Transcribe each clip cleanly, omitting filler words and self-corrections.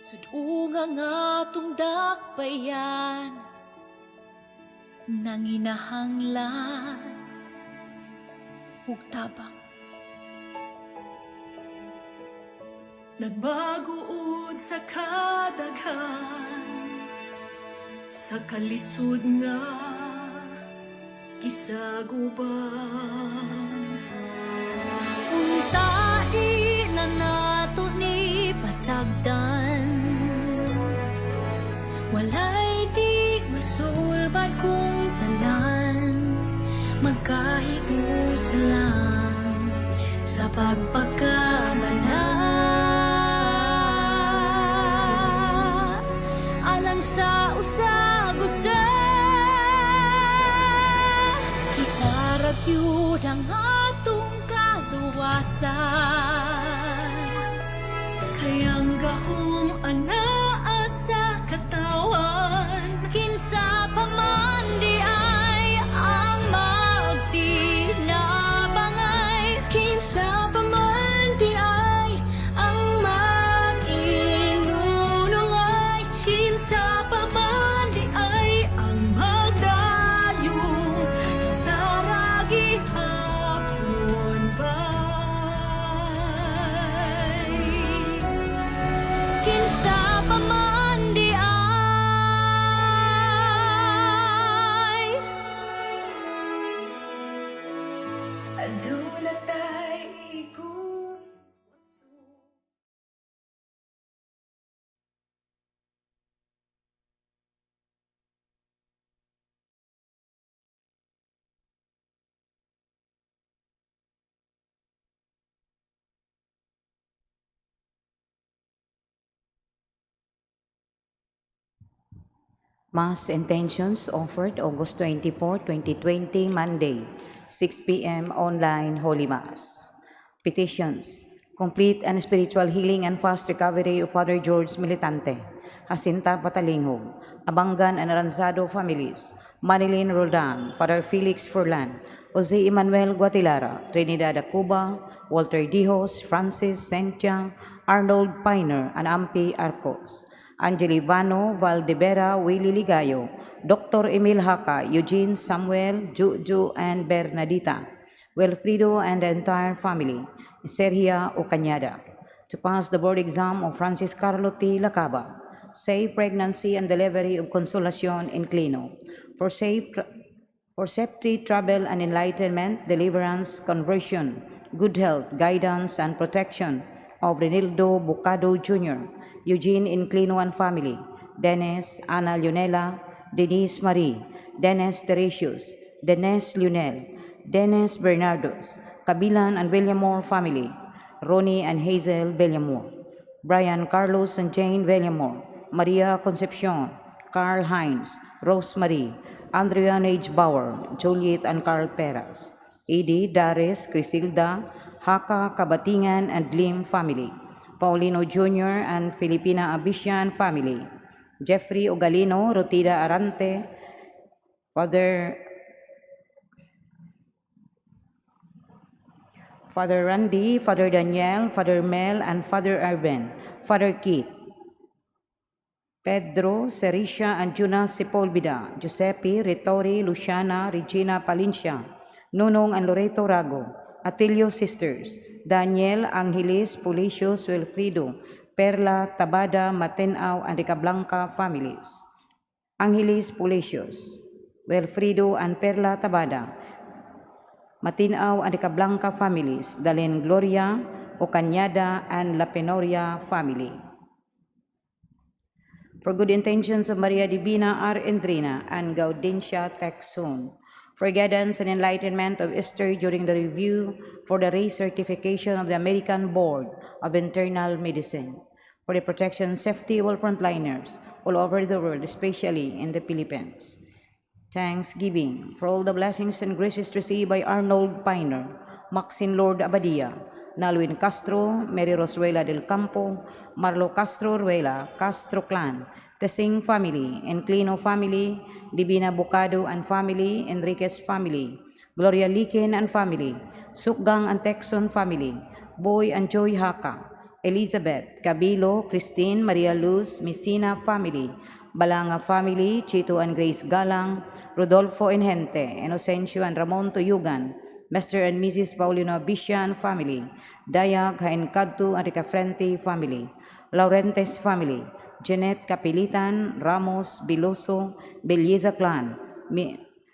Sud-unga nga atong dakbayan, nanginahanglan ug tabang. Nagbaguod sa kadaghan sa kalisod nga gisaguban. Unta di na nato ni pasagdan. Walay di masulbad kung tanan magkahiusa lang sa pagpagkamala alang sa usag-usa. Kita ra gyud ang atong kaluwasan. Kay ang gahom anaa sa katawan. Kinsa pa man di ay ang magtinabangay? Kinsa pa man di ay ang mag-inunungay? Kinsa pa man di ay ang magdayo? Kita ra gihapon bay. Kinsa pa man di ay? Aduna tay igun. Mass intentions offered August 24, 2020, Monday, 6 p.m. online Holy Mass. Petitions. Complete and spiritual healing and fast recovery of Father George Militante, Jacinta Patalinghog, Abangan and Aranzado families, Manilyn Roldan, Father Felix Furlan, Jose Emmanuel Guatilara, Trinidad Acuba, Walter Dijos, Francis Sentia, Arnold Piner, and Ampi Arcos. Angelivano Valdevera, Willie Ligayo, Dr. Emil Haka, Eugene Samuel, Juju, and Bernadita, Wilfredo and the entire family, Sergia Ocañada, to pass the board exam of Francis Carlo T. Lacaba, safe pregnancy and delivery of Consolacion Inclino, for safety, travel, and enlightenment, deliverance, conversion, good health, guidance, and protection of Renildo Bucado Jr., Eugene Inclino and family, Dennis, Ana Leonela, Denise Marie, Dennis Teresius, Dennis Lionel, Dennis Bernardos, Kabilan and William Moore family, Ronnie and Hazel Bellamore, Brian Carlos and Jane Bellamore, Maria Concepcion, Carl Hines, Rosemary, Andrea H. Bauer, Juliet and Carl Peras, Edie Dares, Crisilda, Haka Kabatingan and Lim family, Paulino Jr. and Filipina Abishan family, Jeffrey Ogalino, Rotida Arante, Father Randy, Father Daniel, Father Mel, and Father Arben, Father Keith, Pedro, Cerisha, and Jonas Sepulveda, Giuseppe, Ritori, Luciana, Regina Palencia, Nunong and Loreto Rago, Atilio Sisters, Daniel, Angeles, Policios, Wilfredo, Perla, Tabada, Matenao, and Ricablanca families. Angeles Policios, Wilfredo and Perla Tabada, Matinao and Ricablanca families, Dalen Gloria, Ocañada, and La Penoria family. For good intentions of Maria Divina R. Endrina and Gaudencia Texon. For guidance and enlightenment of Esther during the review for the recertification of the American Board of Internal Medicine. For the protection and safety of all frontliners all over the world, especially in the Philippines. Thanksgiving for all the blessings and graces received by Arnold Piner, Maxine Lord Abadia, Nalwin Castro, Mary Rosuela del Campo, Marlo Castro Ruela, Castro Clan, Tesing Family, Enclino Family, Divina Bucado and Family, Enriquez Family, Gloria Likin and Family, Sukgang and Texon Family, Boy and Joy Haka, Elizabeth, Cabilo, Christine, Maria Luz, Messina family, Balanga family, Chito and Grace Galang, Rodolfo Engente, Inocencio and Ramon Tuyugan, Mr. and Mrs. Paulino Bishan family, Dayag Hainkadto and Ricafrente family, Laurentes family, Jeanette Kapilitan, Ramos, Biloso, Belleza clan,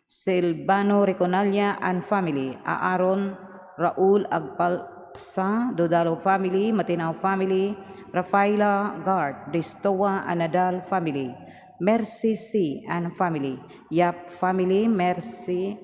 Silvano Reconalia and family, Aaron Raul Agpalsa, Dodalo family, Matinao family, Rafaela Guard, Distoa Anadal family, Mercy C. and family, Yap family, Mercy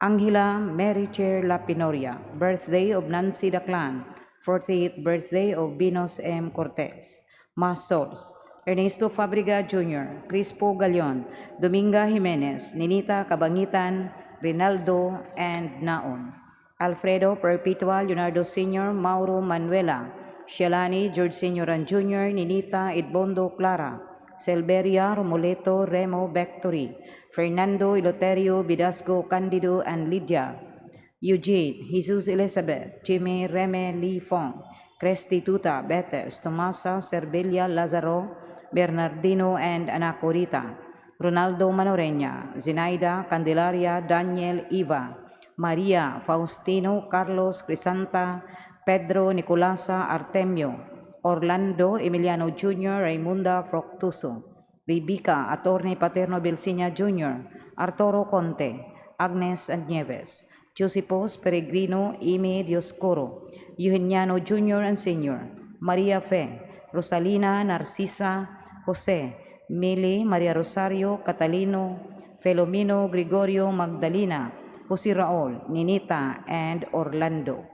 Angela Mary Chair Lapinoria, birthday of Nancy Daclan, 48th birthday of Binos M. Cortez, Masols, Ernesto Fabriga Jr., Crispo Galion, Dominga Jimenez, Ninita Cabangitan, Rinaldo, and Naon. Alfredo Perpetua, Leonardo Sr., Mauro Manuela, Shelani, George Sr. and Jr., Ninita Idbondo Clara, Selveria Romuleto Remo Bectory, Fernando Iloterio Bidasco Candido and Lydia, Eugene, Jesus Elizabeth, Jimmy Reme Lee Fong, Crestituta Betes, Tomasa Servilla Lazaro, Bernardino and Anacorita, Ronaldo Manoreña, Zinaida Candelaria Daniel Iva, Maria Faustino Carlos Crisanta, Pedro Nicolasa Artemio, Orlando Emiliano Jr., Raimunda Fructuoso, Rebecca Attorney Paterno Belsinia Jr., Arturo Conte, Agnes and Nieves, Josepos Peregrino Ime Dioscoro, Eugeniano Jr. and Sr., Maria Fe, Rosalina Narcisa Jose, Mili Maria Rosario Catalino, Felomino Gregorio Magdalena, Jose Raul, Ninita, and Orlando.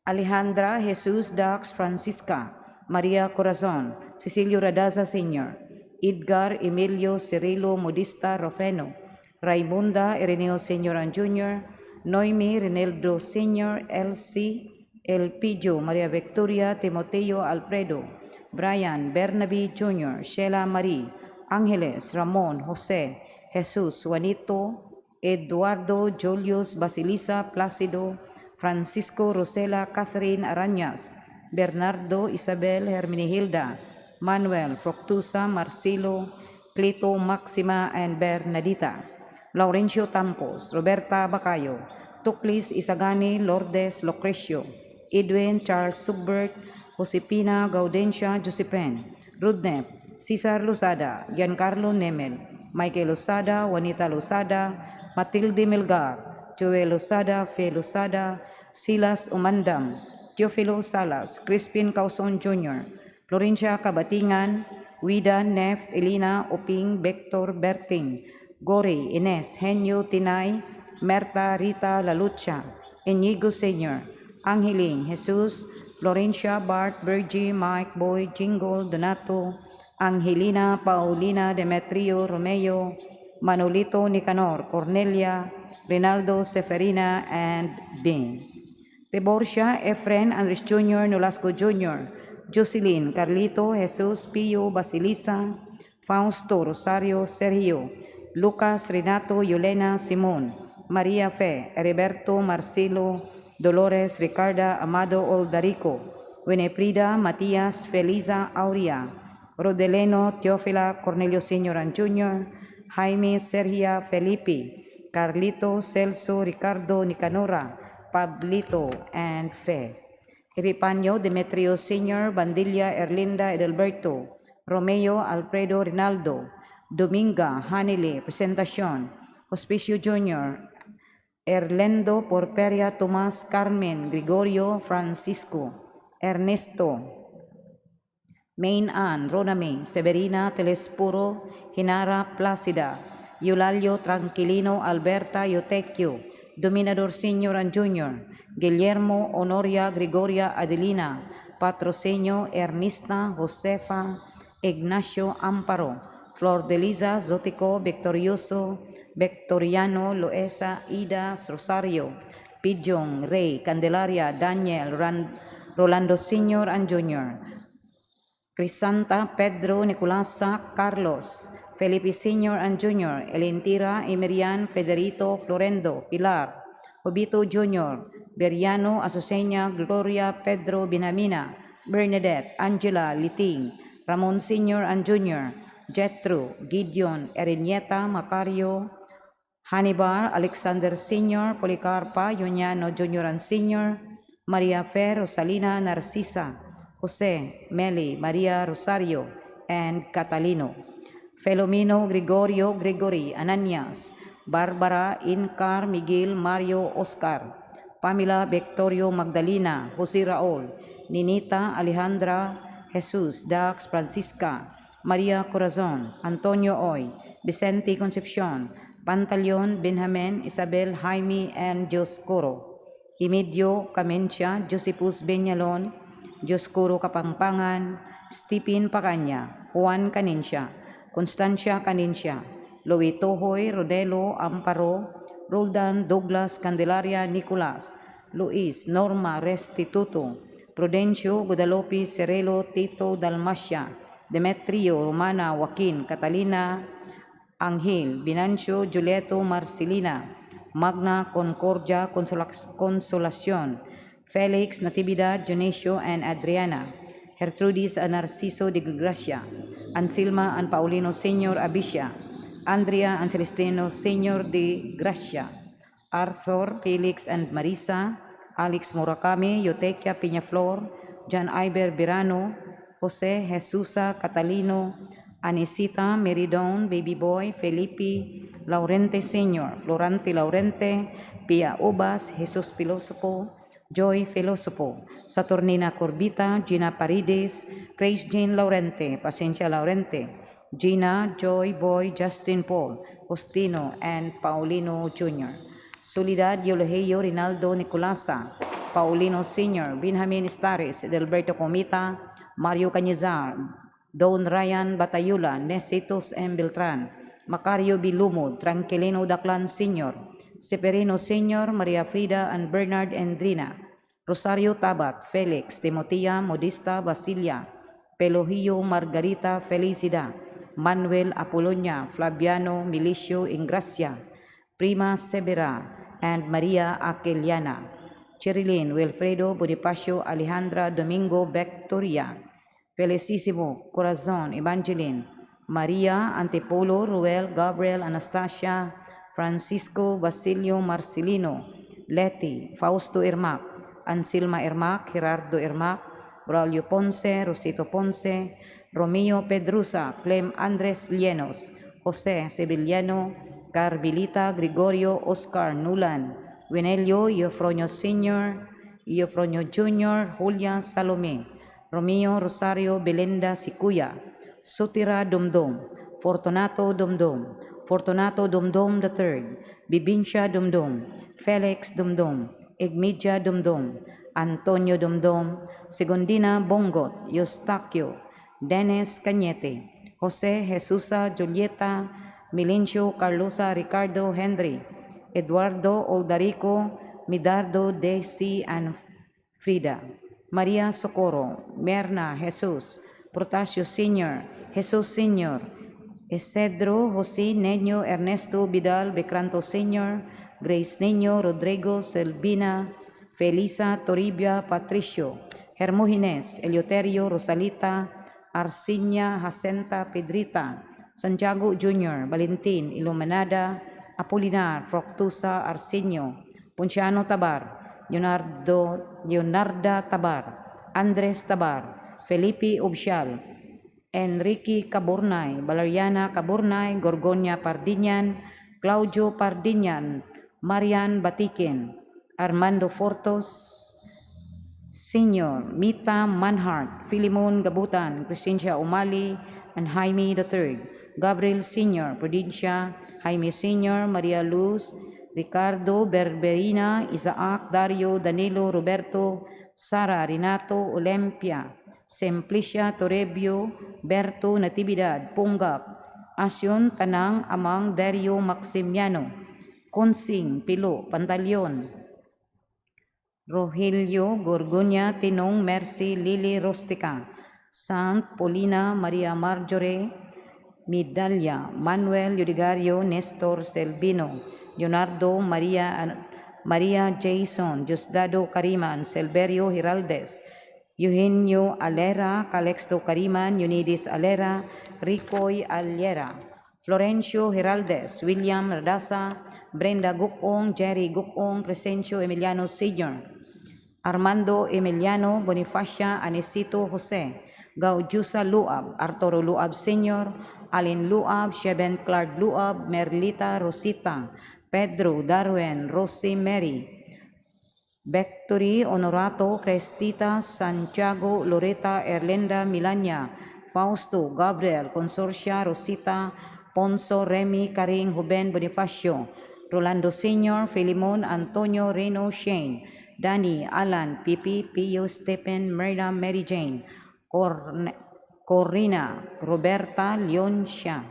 Alejandra Jesus Dax Francisca, Maria Corazon, Cecilio Radaza Sr., Edgar Emilio Cirilo Modista Rofeno, Raimunda Ireneo Sr. and Jr., Noemi Reneldo Sr., LC Elpidio, Maria Victoria Timoteo Alfredo, Brian Bernabe Jr., Sheila Marie, Angeles Ramon Jose, Jesus Juanito, Eduardo Julius Basilisa Placido, Francisco Rosela Catherine Arañas, Bernardo Isabel Hermenegilda, Manuel Fructusa Marcelo, Clito Maxima and Bernadita, Laurencio Tampos, Roberta Bacayo, Tuklis Isagani Lourdes Lucrecio, Edwin Charles Subbert, Josepina Gaudencia Josephine, Rudnep, Cesar Lozada, Giancarlo Nemel, Michael Lozada, Juanita Lozada, Matilde Melgar, Joel Lozada, Fe Lozada, Silas Umandam, Teofilo Salas, Crispin Causon Jr., Florencia Cabatingan, Wida Nef, Elena Oping, Vector Berting, Gori, Ines, Henyo Tinay, Merta Rita Lalucha, Inigo Sr., Angeline, Jesus, Florencia, Bart, Virgie, Mike, Boy, Jingle, Donato, Angelina, Paulina, Demetrio, Romeo, Manolito, Nicanor, Cornelia, Rinaldo, Seferina, and Bing. Tiborcia, Efren, Andres Jr., Nolasco Jr., Jocelyn, Carlito, Jesus, Pio, Basilisa, Fausto, Rosario, Sergio, Lucas, Renato, Yolena, Simon, Maria Fe, Heriberto, Marcelo, Dolores, Ricarda, Amado Oldarico, Winifrida, Matias, Feliza, Aurea, Rodeleno, Teofila, Cornelio Sr. and Jr., Jaime, Sergia, Felipe, Carlito, Celso, Ricardo, Nicanora, Pablito, and Fe. Epipanyo, Demetrio Sr., Bandilla, Erlinda, Edelberto, Romeo, Alfredo, Rinaldo, Dominga, Hanile, Presentacion, Hospicio Jr., Erlendo, Porperia, Tomas, Carmen, Gregorio, Francisco, Ernesto, Main Ann, Roname, Severina, Telespuro, Hinara, Placida, Eulalio, Tranquilino, Alberta, Eutecchio, Dominador Sr. and Jr., Guillermo, Honoria, Gregoria, Adelina, Patrocinio, Ernesta, Josefa, Ignacio, Amparo, Flor de Liza, Zotico, Victorioso, Victoriano, Loesa, Ida, Rosario, Pidjong, Ray, Candelaria, Daniel, Rolando Sr. and Jr., Crisanta, Pedro, Nicolasa, Carlos, Felipe Sr. and Jr., Elentira, Emirian, Federico, Florendo, Pilar, Jobito Jr., Beriano, Azucena, Gloria, Pedro, Binamina, Bernadette, Angela, Liting, Ramon Sr. and Jr., Jethro, Gideon, Erinieta, Macario, Hannibal, Alexander Sr., Policarpa, Yuniano Jr. and Sr., Maria Fer, Rosalina, Narcisa, Jose, Meli, Maria Rosario, and Catalino. Felomino, Gregorio, Gregory, Ananias, Barbara, Incar, Miguel, Mario, Oscar, Pamela, Victorio, Magdalena, Jose Raul, Ninita, Alejandra, Jesus, Dax, Francisca, Maria Corazon, Antonio Oy, Vicente Concepcion, Pantaleon, Benjamin, Isabel, Jaime, and Dioscoro. Emilio Camencia, Josephus Benyalon, Dioscoro Kapangpangan, Stephen Pacaña, Juan Canencia, Constancia Canencia, Louis Tohoy, Rodelo, Amparo, Roldan, Douglas, Candelaria, Nicolas, Luis, Norma, Restituto, Prudencio, Guadalupe, Cerelo, Tito, Dalmacia, Demetrio, Romana, Joaquin, Catalina, Angel, Binancio, Julieto, Marcelina, Magna, Concordia, Consolacion, Felix, Natividad, Dionisio, and Adriana, Gertrudis and Narciso de Gracia, Ansilma and Paulino Senior Abicia, Andrea and Celestino Senior de Gracia, Arthur, Felix and Marisa, Alex Murakami, Yotekia Peñaflor, John Iber Birano, Jose Jesusa Catalino, Anisita Meridon, Baby Boy, Felipe Laurente Sr., Florante Laurente, Pia Ubas, Jesus Filosopo, Joy Filosopo, Saturnina Corbita, Gina Paredes, Grace Jean Laurente, Paciencia Laurente, Gina, Joy Boy, Justin Paul, Justino, and Paulino Jr. Soledad Yolehio Rinaldo Nicolasa, Paulino Sr., Benjamin Stares, Edelberto Comita, Mario Cañizar, Don Ryan Batayula, Nesitos M. Beltran, Macario Bilumod, Tranquilino Daclan Sr., Severino Sr., Maria Frida and Bernard Endrina, Rosario Tabat, Felix, Timotea, Modista, Basilia, Pelohio, Margarita, Felicidad, Manuel Apolonia, Flaviano, Milicio, Ingracia, Prima Severa, and Maria Aqueliana. Cherilyn, Wilfredo, Bonifacio, Alejandra, Domingo, Victoria, Felicissimo, Corazon, Evangeline, Maria, Antipolo, Ruel, Gabriel, Anastasia, Francisco, Basilio, Marcelino, Leti, Fausto Irmac, Ansilma Irmac, Gerardo Irmac, Braulio Ponce, Rosito Ponce, Romeo Pedrusa, Clem Andres Lienos, Jose Sevillano, Carbilita, Gregorio, Oscar Nulan, Winelio, Eufronio Sr., Eufronio Jr., Julia Salome, Romeo Rosario, Belinda Sikuya, Sutira Dumdum, Fortunato Dumdum, Fortunato Dumdum III, Bibinsha Dumdum, Felix Dumdum, Egmidia Dumdum, Antonio Dumdum, Segundina Bongot, Eustaquio, Dennis Cañete, Jose Jesusa Julieta, Milencio Carlosa Ricardo Henry, Eduardo Oldarico, Midardo Desi and Frida, Maria Socorro, Merna Jesus, Protasio Sr., Jesus Sr., Isidro Jose Neño Ernesto Vidal Becranto Sr., Grace Niño Rodrigo Selvina, Felisa Toribia Patricio, Hermogines Eleuterio Rosalita, Arsinia Jacinta Pedrita, Santiago Jr., Valentin Iluminada, Apolinar Fructusa Arsenio, Ponciano Tabar, Leonardo Leonarda Tabar, Andres Tabar, Felipe Obsial, Enrique Caburnay, Valeriana Caburnay, Gorgonia Pardinian, Claudio Pardinian, Marian Batikin, Armando Fortos, Senior, Mita Manhart, Philemon Gabutan, Crescencia Umali, and Jaime III, Gabriel Senior, Prudencia, Jaime Senior, Maria Luz, Ricardo Berberina, Isaac, Dario, Danilo, Roberto, Sara, Renato, Olempia, Simplicia, Torrebio, Berto, Natividad, Punggak, Asyon, Tanang, Amang, Dario, Maximiano, Consing, Pilo, Pantaleon, Rogelio, Gorgonia, Tinong, Mercy, Lily, Rostica, Sant, Paulina, Maria Marjorie, Medalla, Manuel, Yudigario, Nestor, Selvino, Leonardo, Maria, Maria Jason, Diosdado Kariman, Silverio Giraldez, Eugenio Alera, Calexto Kariman, Unidis Alera, Ricoy Aliera, Florencio Heraldez, William Radasa, Brenda Gukong, Jerry Gukong, Crescencio Emiliano Sr., Armando Emiliano Bonifacia Anisito Jose, Gaujusa Luab, Arturo Luab Sr., Alin Luab, Sheben Clark Luab, Merlita Rosita, Pedro Darwin, Rosie Mary, Victory Honorato, Crestita Santiago, Loreta Erlinda Milania, Fausto Gabriel, Consorcia Rosita, Ponso Remy, Karing Juben Bonifacio, Rolando Sr., Filimon Antonio Reno Shane, Danny Alan, Pipi Pio Stephen, Myrna Mary Jane, Corina Roberta Leoncia,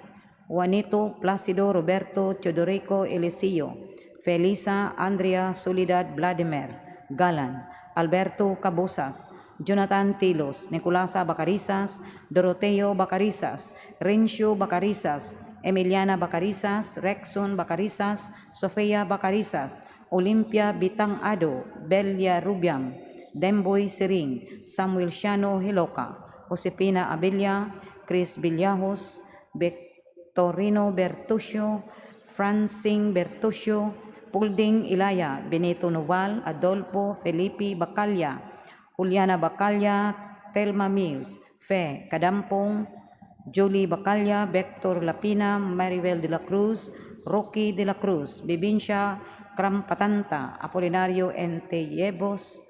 Juanito Placido Roberto Teodorico Eliseo, Felisa Andrea Soledad Vladimir Galan, Alberto Cabosas, Jonathan Tilos, Nicolasa Bacarisas, Doroteo Bacarisas, Rencio Bacarisas, Emiliana Bacarisas, Rexon Bacarisas, Sofia Bacarisas, Olimpia Bitang Ado, Belia Rubiam, Demboy Siring, Samuel Siano Hiloka, Josepina Abella, Chris Villajos, Victorino Bertuccio, Francine Bertuccio, Pulding Ilaya, Benito Noval, Adolfo Felipe Bacalla, Juliana Bacalla, Telma Mills, Fe Cadampong, Julie Bacalla, Vector Lapina, Maribel de la Cruz, Rocky de la Cruz, Bibinsha Krampatanta, Apolinario Enteyebos,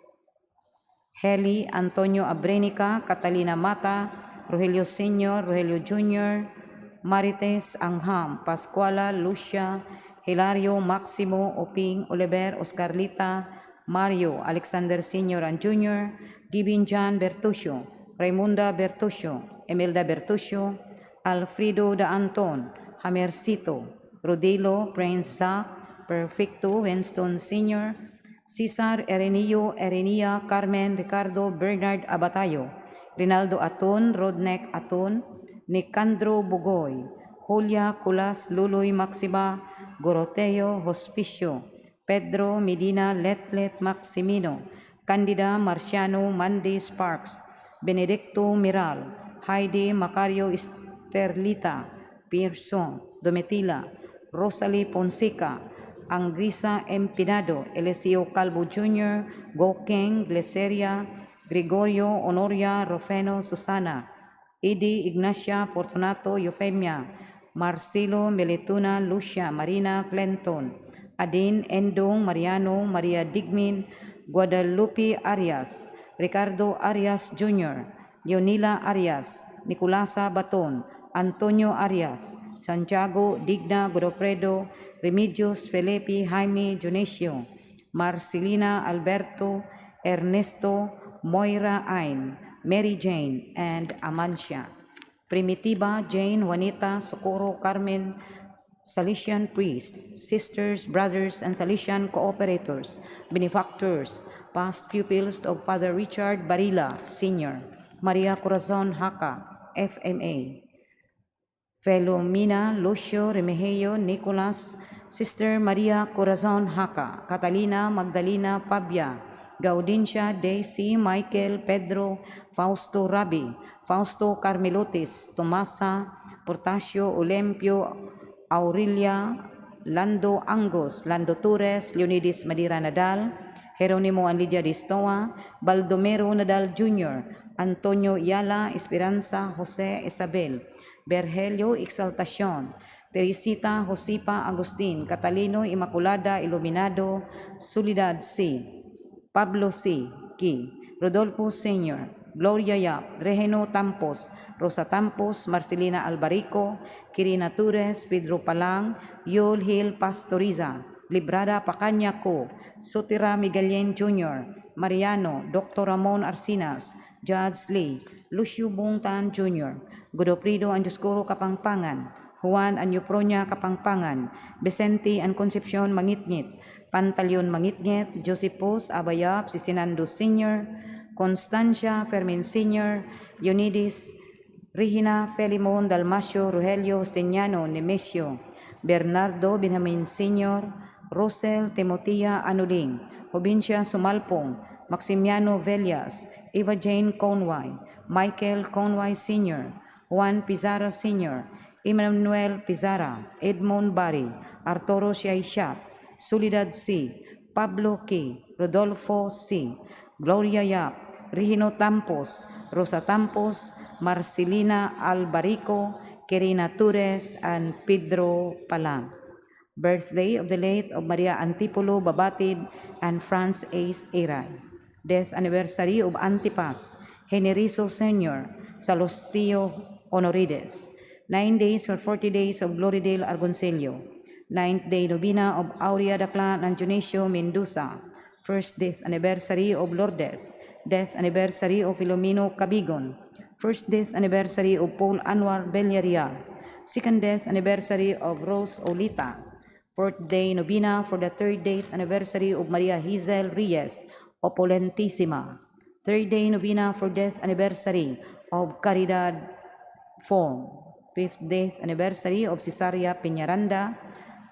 Heli Antonio Abrenica, Catalina Mata, Rogelio Sr., Rogelio Jr., Marites Angham, Pascuala Lucia, Hilario Maximo Oping Oliver, Oscarlita, Mario Alexander Sr. and Jr., Gibin John Bertuccio, Raimunda Bertuccio, Emilda Bertuccio, Alfredo da Anton, Hamercito, Rodilo Prince Zach, Perfecto Winston Sr., Cesar Erenio Erenia Carmen Ricardo Bernard Abatayo, Rinaldo Aton, Rodnek Aton, Nicandro Bugoy, Julia Culas Luloy Maxima, Goroteo Hospicio, Pedro Medina Letlet Maximino, Candida Marciano Mandy Sparks, Benedicto Miral, Heidi Macario Esterlita, Pearson Domitila, Rosalie Fonseca, Angrisa Empinado, Eliseo Calvo Jr., Gokeng Gleseria, Gregorio Honoria Rofeno Susana, Edi Ignacia Fortunato Eufemia, Marcelo Melituna Lucia Marina Clenton, Adin Endong Mariano Maria Digmin, Guadalupe Arias, Ricardo Arias Jr., Leonila Arias, Nicolasa Baton, Antonio Arias, Santiago Digna Godofredo, Remedios Felipe Jaime Dionisio, Marcelina Alberto, Ernesto, Moira Ain, Mary Jane, and Amancia. Primitiva Jane Juanita Socorro Carmen, Salesian priests, sisters, brothers, and Salesian cooperators, benefactors, past pupils of Father Richard Barilla, Sr., Maria Corazon Haka, FMA, Felomina Lucio Remigio Nicolas, Sister Maria Corazon Haka, Catalina Magdalena Pabia, Gaudencia Daisy Michael Pedro Fausto Rabi, Fausto Carmelotis, Tomasa Portasio Olempio Aurelia, Lando Angus, Lando Torres, Leonidas Madira Nadal, Jeronimo and Lydia Distoa, Baldomero Nadal Jr., Antonio Yala, Esperanza Jose Isabel, Berhelio Exaltacion, Teresita Josipa Agustin, Catalino Immaculada Iluminado, Soledad C., Pablo C. Ki, Rodolfo Sr., Gloria Yap, Regeno Tampos, Rosa Tampos, Marcelina Albarico, Kirina Torres, Pedro Palang, Yul Hill Pastoriza, Librada Pacanya Co, Sotira Miguelien Jr., Mariano, Dr. Ramon Arsinas, Judge Lee, Lucio Bungtan Jr., Godofredo Anjoscuro Kapangpangan, Juan Anyupronia Kapangpangan, Vicente and Concepcion Mangitngit, Pantaleon Mangitngit, Josephus Abayap, Sisinando Sr., Constancia Fermin Sr., Leonidas, Regina Felimon Dalmasio Rogelio Justiniano Nemesio, Bernardo Benjamin Sr., Rosel Timotea Anuling, Jovencia Sumalpong, Maximiano Vellas, Eva Jane Conway, Michael Conway Sr., Juan Pizarro Sr., Emmanuel Pizarra, Edmond Barry, Arturo Siayshat, Soledad C., Pablo K., Rodolfo C., Gloria Yap, Regino Tampos, Rosa Tampos, Marcelina Albarico, Karina Torres, and Pedro Palang. Birthday of the late of Maria Antipolo Babatid and Franz Ace Iray. Death anniversary of Antipas, Heneriso Sr., Salustio Honorides. 9 days or 40 days of Gloridale Argoncillo. Ninth day novena of Aurea Daclan and Dionisio Mendoza. First death anniversary of Lourdes. Death anniversary of Filomeno Cabigon. First death anniversary of Paul Anwar Villarreal. Second death anniversary of Rose Olita. Fourth day novena for the third death anniversary of Maria Hazel Reyes Opulentissima. Third day novena for death anniversary of Caridad Form. Fifth death anniversary of Cesaria Peñaranda.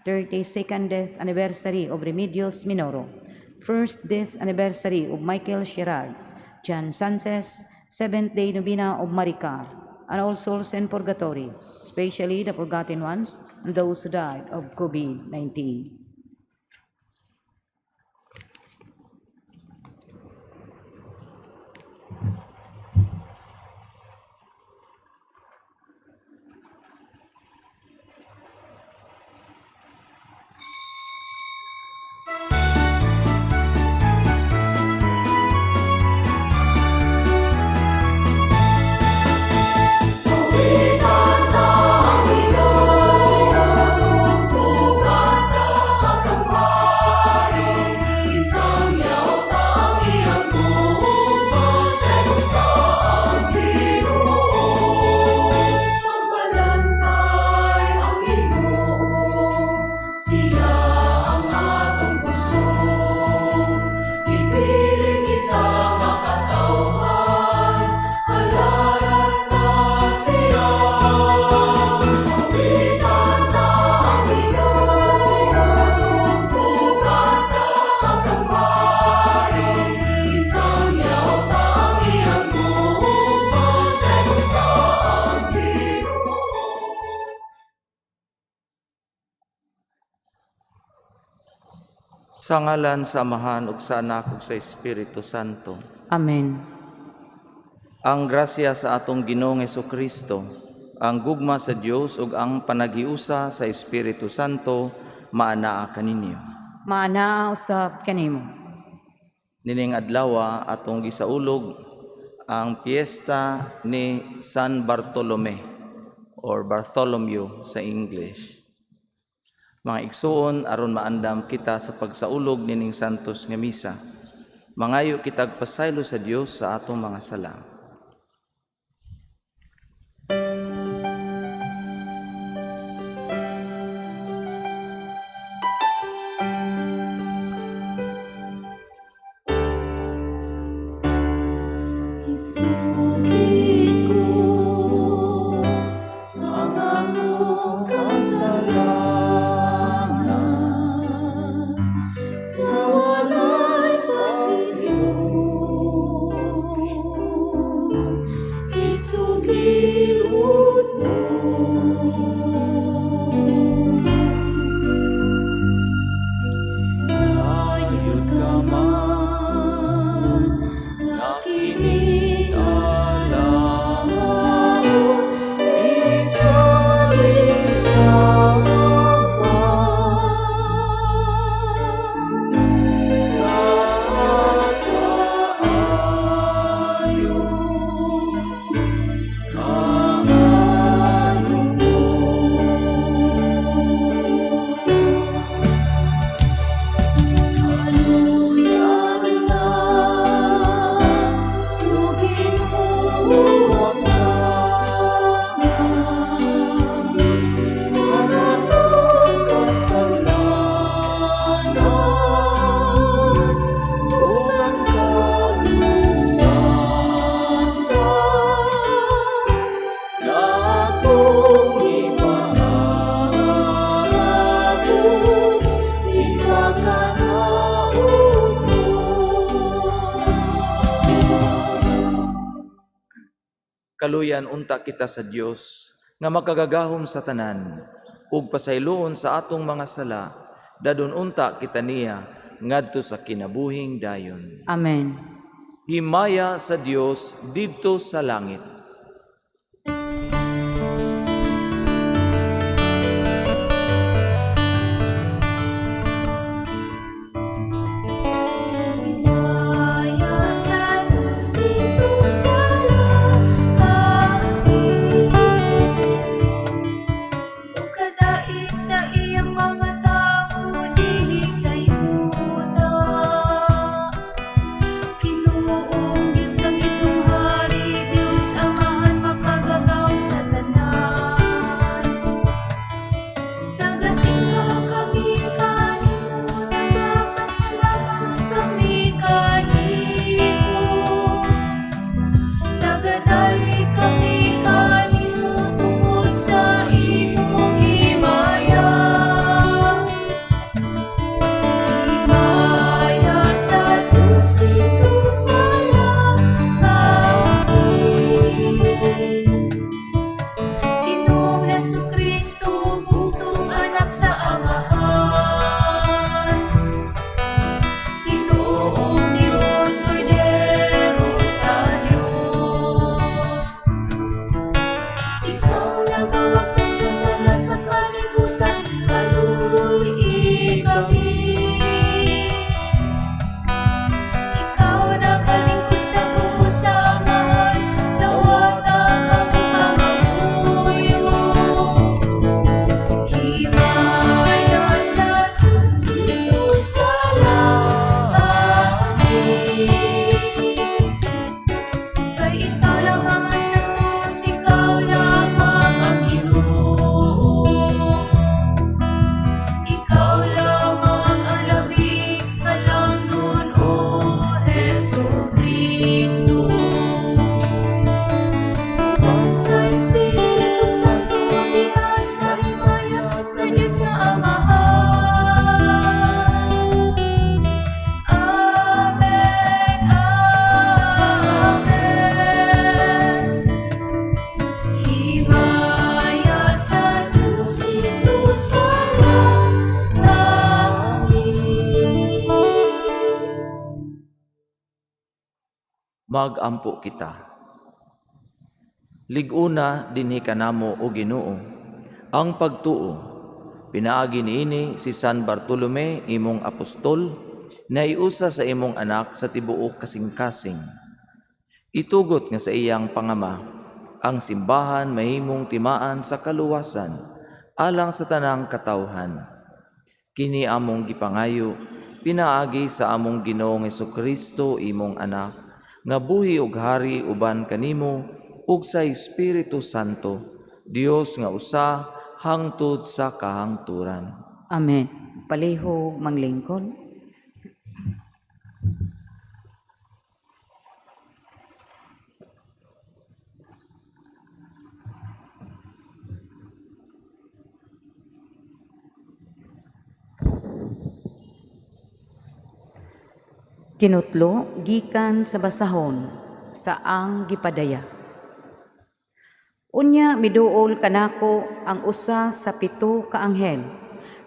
32nd death anniversary of Remedios Minoro. First death anniversary of Michael Gerard. John Sanchez. Seventh day novena of Maricar. And all souls in purgatory, especially the forgotten ones and those who died of COVID-19. Pagbalantay ang Ginoo, siya ang atong kusog. Gibilin kita nga katawhan, halaran ta siya. Awitan ta ang Ginoo, tugtugan ta atong hari. Isangyaw ta ang iyang gugma, kay buta ang Ginoo. Sa ngalan sa Amahan ug sa Anak ug sa Espiritu Santo. Amen. Ang grasya sa atong Ginoong Kristo, ang gugma sa Dios ug ang panaghiusa sa Espiritu Santo maanaa kaninyo. Maanaa usab kanimo. Nining adlaw atong gisaulog ang piyesta ni San Bartolome or Bartholomew sa English. Mga igsuon, aron maandam kita sa pagsaulog nining santos nga misa. Mangayo kitag pasaylo sa Dios sa atong mga sala. Isugid ko ang akong kasalanan sa walay pag-iog. Kaluyan unta kita sa Dios nga makagagahom sa tanan ug pasayloon sa atong mga sala, dadon unta kita niya ngadto sa kinabuhing dayon. Amen. Himaya sa Dios didto sa langit. Himaya sa Diyos dito sa langit, ug kadait sa iyang mga tawo dinhi sa yuta. Ginoong Diyos, langitnong hari, Diyos Amahan, makagagahom sa tanan. Nagasimba kami kanimo, nagapasalamat kami kanimo. Nagadayeg kami kanimo tungod sa imong himaya. Himaya sa Diyos didto sa langit. Ginoong Hesukristo, bugtong anak sa Amahan. Ginoong Diyos, Kordero sa Diyos. Ikaw nagawagtang sa sala sa kalibutan, kaluy-i kami. Ikaw nagalingkod sa tuo sa Amahan, dawata ang among pangamuyo. Himaya sa Diyos didto sa langit. Kay ikaw lamang ang Santos, ikaw lamang ang Ginoo. Ikaw lamang ang labing halangdon, O Hesukristo. Uban sa Espiritu Santo, diha sa himaya sa Diyos nga Amahan. Amen, Amen. Himaya sa Diyos didto sa langit. Magampo kita. Lig-una dinhi kanamo, o Ginoo, ang pagtuo. Pinaagi niini si San Bartolome, imong apostol, na iusa sa imong anak sa tibuok kasing-kasing. Itugot nga sa iyang pangama ang simbahan mahimong timaan sa kaluwasan alang sa tanang katawhan. Kini among gipangayo pinaagi sa among Ginoong Hesukristo, imong anak, nga buhi ug hari uban kanimo ug sa Espiritu Santo, Dios nga usa hangtod sa kahangturan. Amen. Palihog manglingkod. Kinutlo gikan sa basahon sa Ang Gipadaya. Unya miduol kanako ang usa sa 7 ka anghel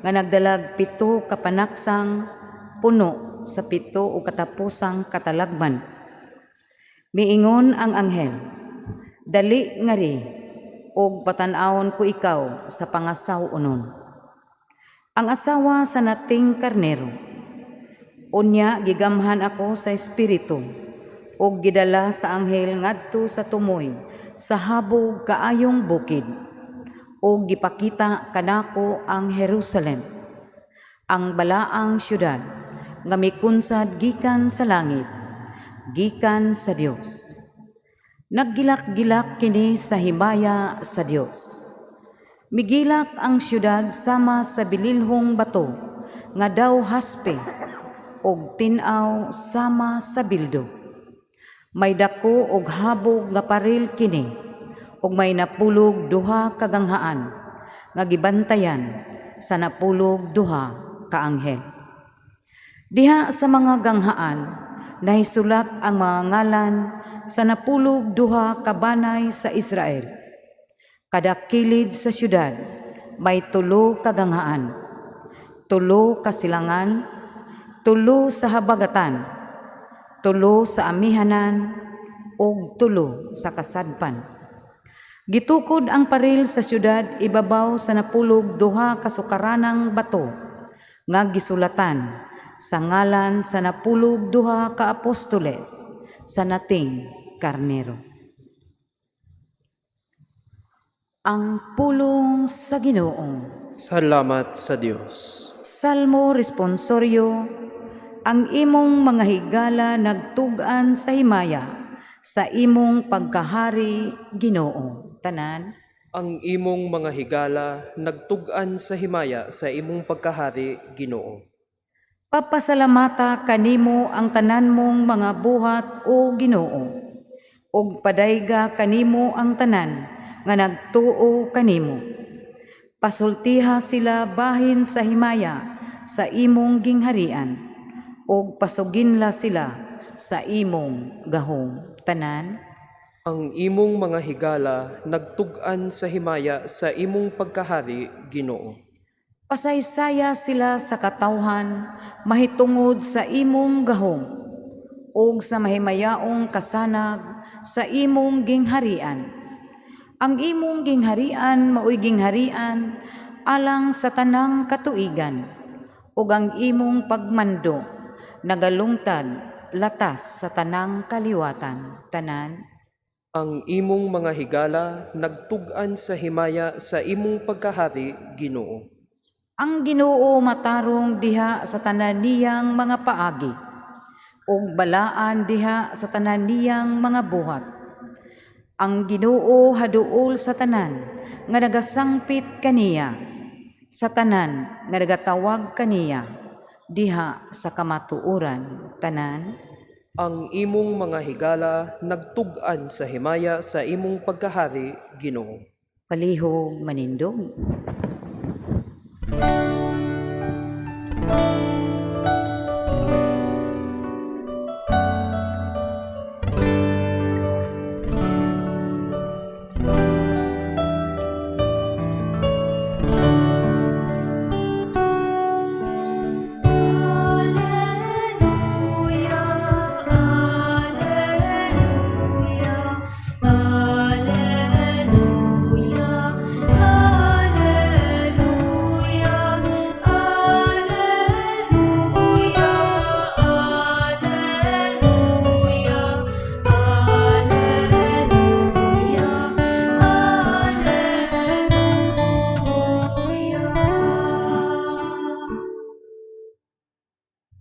nga nagdalag 7 ka panaksang puno sa 7 o katapusang katalagman. Miingon ang anghel, "Dali ngari og patan-awon ko ikaw sa pangasaw-onon, ang asawa sa Nating Karnero." Unya gigamhan ako sa espiritu ug gidala sa anghel ngadto sa tumoy sa habog kaayong bukid ug gipakita kanako ang Jerusalem, ang balaang syudad nga mikunsad gikan sa langit, gikan sa Dios. Naggilak-gilak kini sa himaya sa Dios. Migilak ang syudad sama sa bililhong bato nga daw haspe ug tin-aw sama sa bildo. May dako og habog nga paril kini ug may 12 ka ganghaan nga gibantayan sa 12 ka anghel. Diha sa mga ganghaan nahisulat ang mga ngalan sa 12 ka banay sa Israel. Kada kilid sa syudad may 3 ka ganghaan, 3 ka silangan, 3 sa habagatan, 3 sa amihanan, ug 3 sa kasadpan. Gitukod ang paril sa syudad ibabaw sa 12 ka sukaranang bato nga gisulatan sa ngalan sa 12 ka apostoles sa Nating Karnero. Ang pulong sa Ginoo. Salamat sa Dios. Salmo responsorio. Ang imong mga higala nagtug-an sa himaya sa imong pagkahari, Ginoo. Tanan. Ang imong mga higala nagtug-an sa himaya sa imong pagkahari, Ginoo. Papasalamata kanimo ang tanan mong mga buhat, o Ginoo, ug padayga kanimo ang tanan nga nagtuo kanimo. Pasultiha sila bahin sa himaya sa imong gingharian, ug pasuginla sila sa imong gahom. Tanan. Ang imong mga higala nagtug-an sa himaya sa imong pagkahari, Ginoo. Pasaysaya sila sa katawhan mahitungod sa imong gahom, ug sa mahimayaong kasanag sa imong gingharian. Ang imong gingharian maoy gingharian alang sa tanang katuigan, ug ang imong pagmando nagalungtad latas sa tanang kaliwatan. Tanan. Ang imong mga higala nagtug-an sa himaya sa imong pagkahari, Ginoo. Ang Ginoo matarong diha sa tanan niyang mga paagi, ug balaan diha sa tanan niyang mga buhat. Ang Ginoo haduol sa tanan nga nagasangpit kaniya, sa tanan nga nagatawag kaniya diha sa kamatuoran. Tanan. Ang imong mga higala nagtug-an sa himaya sa imong pagkahari, Ginoo. Palihog manindog. Alleluia, Alleluia, Alleluia, Alleluia, Alleluia, Alleluia, Alleluia, Alleluia.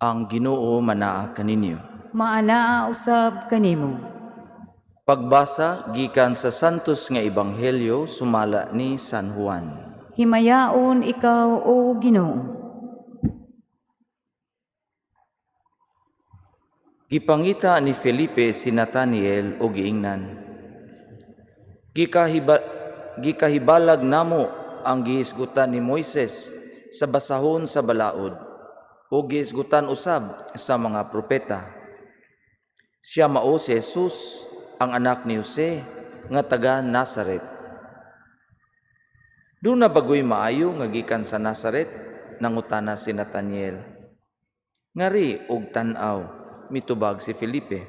Ang Ginoo manaa kaninyo. Maanaa usab kanimo. Pagbasa gikan sa Santos nga Ebanghelyo sumala ni San Juan. Himayaon ikaw, o Ginoo. Gipangita ni Felipe si Nathaniel og giingnan: Gikahibalag namo ang gihisgutan ni Moises sa basahon sa balaod ug gihisgutan usab sa mga propeta. Siya mao si Jesus, ang anak ni Jose nga taga Nazaret. Duna bagoy maayo nga gikan sa Nazaret? Nangutana si Nathaniel. Ngari og tan-aw, mitubag si Felipe.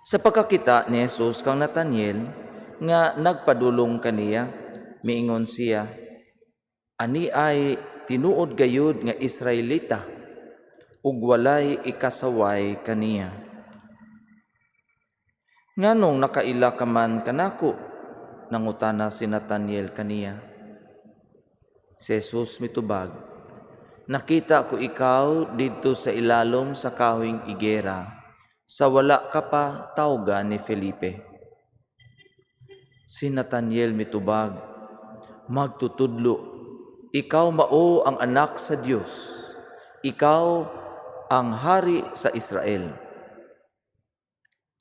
Sa pagkakita ni Jesus kang Nathaniel nga nagpadulong kaniya, miingon siya, "Ani ay tinuod gayud nga Israelita ug walay ikasaway kaniya." "Nganong nakaila ka man kanako?" nangutana si Nathaniel kaniya. Si Jesus mitubag, "Nakita ko ikaw didto sa ilalom sa kahoyng igera, sa wala ka pa tawga ni Felipe." Si Nathaniel mitubag, "Magtutudlo, ikaw mao ang anak sa Dios. Ikaw ang hari sa Israel."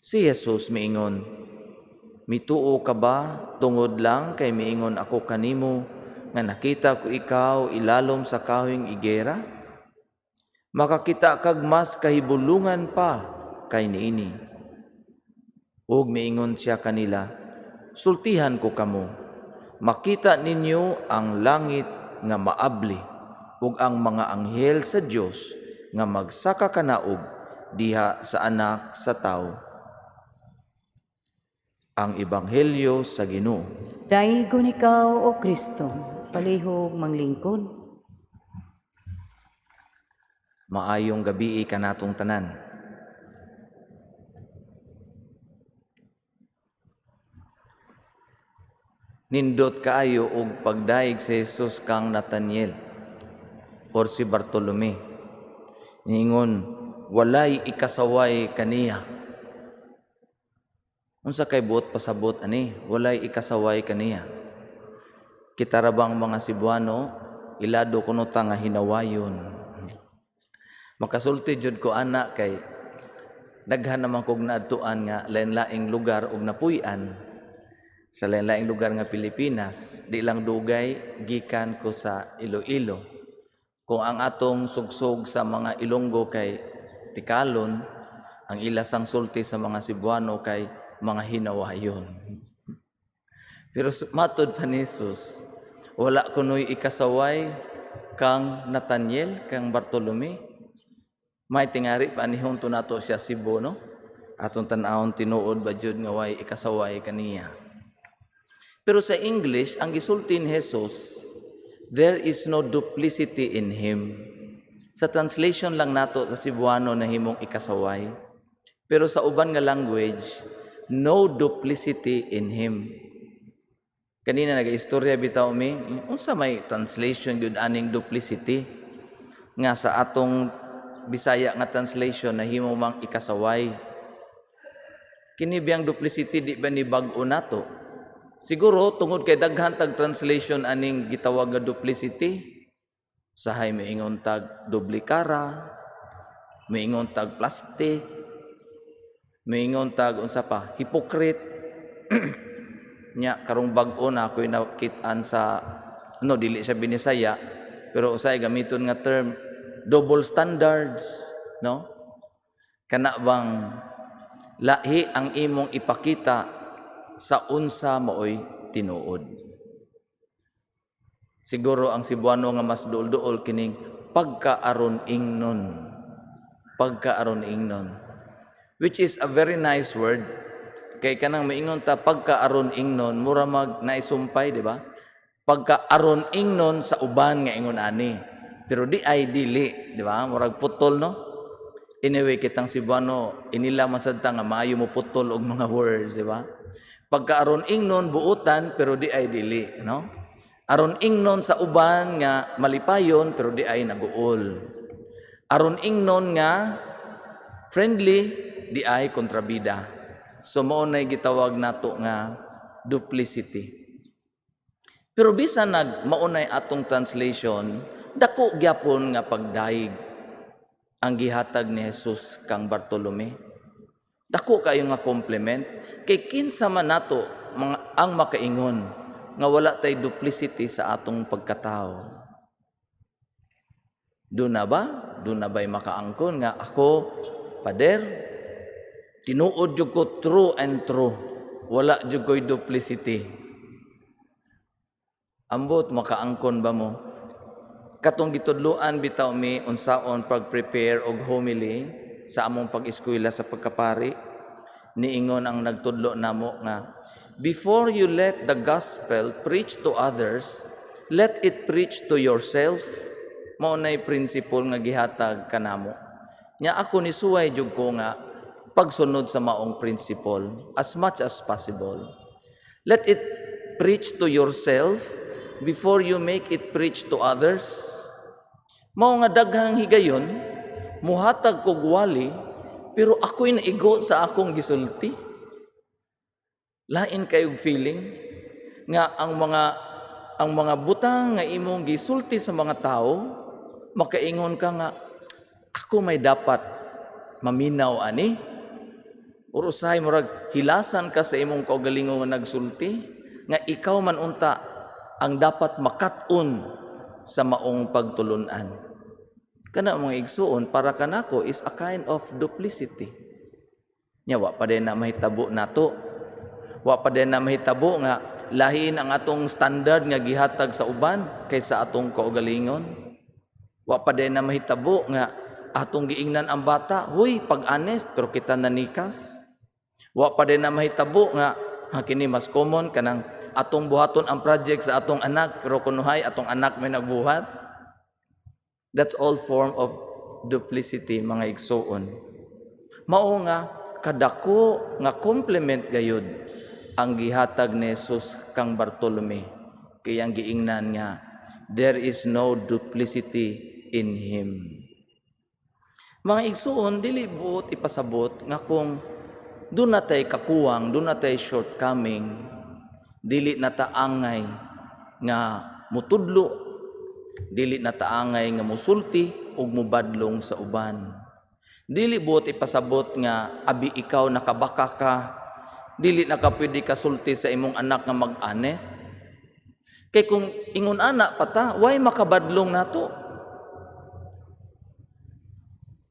Si Jesus miingon, "Mituo ka ba tungod lang kay miingon ako kanimo nga nakita ko ikaw ilalom sa kahoyng igera? Makakita kag mas kahibulungan pa kay niini." Ug miingon siya kanila, "Sultihan ko kamo, makita ninyo ang langit nga maabli ug ang mga anghel sa Dios nga magsaka kanaog diha sa Anak sa Tawo." Ang Ebanghelyo sa Ginoo. Daygon ikaw, O Kristo, palihog manglingkod. Maayong gabii kanatong tanan. Nindot kaayo og pagdayeg si Jesus kang Nathaniel or si Bartolome. Niingon, "Walay ikasaway kaniya." Unsa kay buot pasabot ani, walay ikasaway kaniya? Kita ra bang mga Cebuano, ilado kuno ta nga hinawayon. Makasulti jud ko ana kay daghan naman kog naadtuan nga lain-laing lugar ug napuy-an sa lain-laing lugar nga Pilipinas. Di lang dugay gikan ko sa Iloilo. Kung ang atong sugsog sa mga Ilonggo kay tikalon, ang ilasang sulti sa mga Cebuano kay mga hinawayon. Pero matod pa ni Jesus, wala kuno'y ikasaway kang Nathaniel, kang Bartolome. May tingari pa anihon to nato siya Cebu, no? Atong tan-awon, tinuod ba jud nga way ikasaway kaniya? Pero sa English, ang gisulti ni Jesus, "There is no duplicity in him." Sa translation lang nato sa Cebuano na himong ikasaway. Pero sa uban nga language, no duplicity in him. Kanina nag-istorya bitaw mi, unsa may translation gyud aning duplicity? Nga sa atong Bisaya nga translation na himo mang ikasaway. Kini biyang duplicity, di ba ni bag-o nato? Siguro tungod kay daghan tag translation aning gitawag nga duplicity. Usahay moingon tag doble kara, moingon tag plastic, moingon tag unsa pa, hypocrite. Nya karong bag-o na ako'y nakit-an sa ano, dili siya Binisaya, pero usay gamiton nga term, double standards, no? Kana bang lahi ang imong ipakita sa unsa maoy tinuod. Siguro ang Cebuano nga mas duol-duol kining pagkaaron ingnon. Pagkaaron ingnon. Which is a very nice word. Kay kanang maingon ta pagkaaron ingnon, mura mag naisumpay, di ba? Pagkaaron ingnon sa uban nga ingon ani. Pero di ay dili, di ba? Murag putol, no? Anyway, kitang Cebuano, inila man sad ta nga maayo mo putol og mga words, di ba? Pagkaaron ingnon buutan pero di ay dili, no? Aron ingnon sa uban nga malipayon pero di ay naguol. Aron ingnon nga friendly, di ay kontrabida. So mao nay gitawag nato nga duplicity. Pero bisan nag maunay atong translation, dako gyapon nga pagdayeg ang gihatag ni Jesus kang Bartolome. Dako kayo nga compliment kay kinsa man nato mga ang makaingon nga wala tay duplicity sa atong pagkatao? Duna ba? Duna ba'y makaangkon nga ako, pader, tinuod jud ko true and true. Wala jud ko'y duplicity. Ambot, makaangkon ba mo? Katong gitudloan bitaw mi unsaon pag-prepare og homily sa among pag-eskwela sa pagkapari, niingon ang nagtudlo namo nga before you let the gospel preach to others, let it preach to yourself. Mao nay principle nga gihatag kanamo. Nya ako nisuway jud ko nga pagsunod sa maong principle as much as possible. Let it preach to yourself before you make it preach to others. Mao nga daghang higayon muhatag kog wali pero ako'y naigo sa akong gisulti. Lain kayog feeling nga ang mga butang nga imong gisulti sa mga tao, makaingon ka nga ako may dapat maminaw ani. Or usahay murag hilasan ka sa imong kaugalingon nga nagsulti nga ikaw man unta ang dapat makat-on sa maong pagtulunan. Kana, mga igsuon, para kanako is a kind of duplicity. Nya wa pa din na mahitabo nato. Wa pa din na mahitabo nga lahin ang atong standard nga gihatag sa uban kaysa atong kaugalingon. Wa pa din na mahitabo nga atong giingnan ang bata, "Huy, pag-honest," pero kita nanikas. Wa pa din na mahitabo nga ha, kini mas common, kanang atong buhaton ang project sa atong anak pero kunuhay atong anak may nagbuhat. That's all form of duplicity, mga igsuon. Mao nga kadako nga compliment gayud ang gihatag ni Jesus kang Bartolome, kay ang giingnan nga there is no duplicity in him. Mga igsuon, dili buot ipasabot nga kung duna tay kakuwang, duna tay shortcoming, dili na ta angay nga mutudlo, dili na ta angay nga musulti ug mubadlong sa uban. Dili buot ipasabot nga abi ikaw nakabaka ka, dili na ka pwede kasulti sa imong anak nga mag-honest. Kay kung ingon ana pa ta, way makabadlong nato?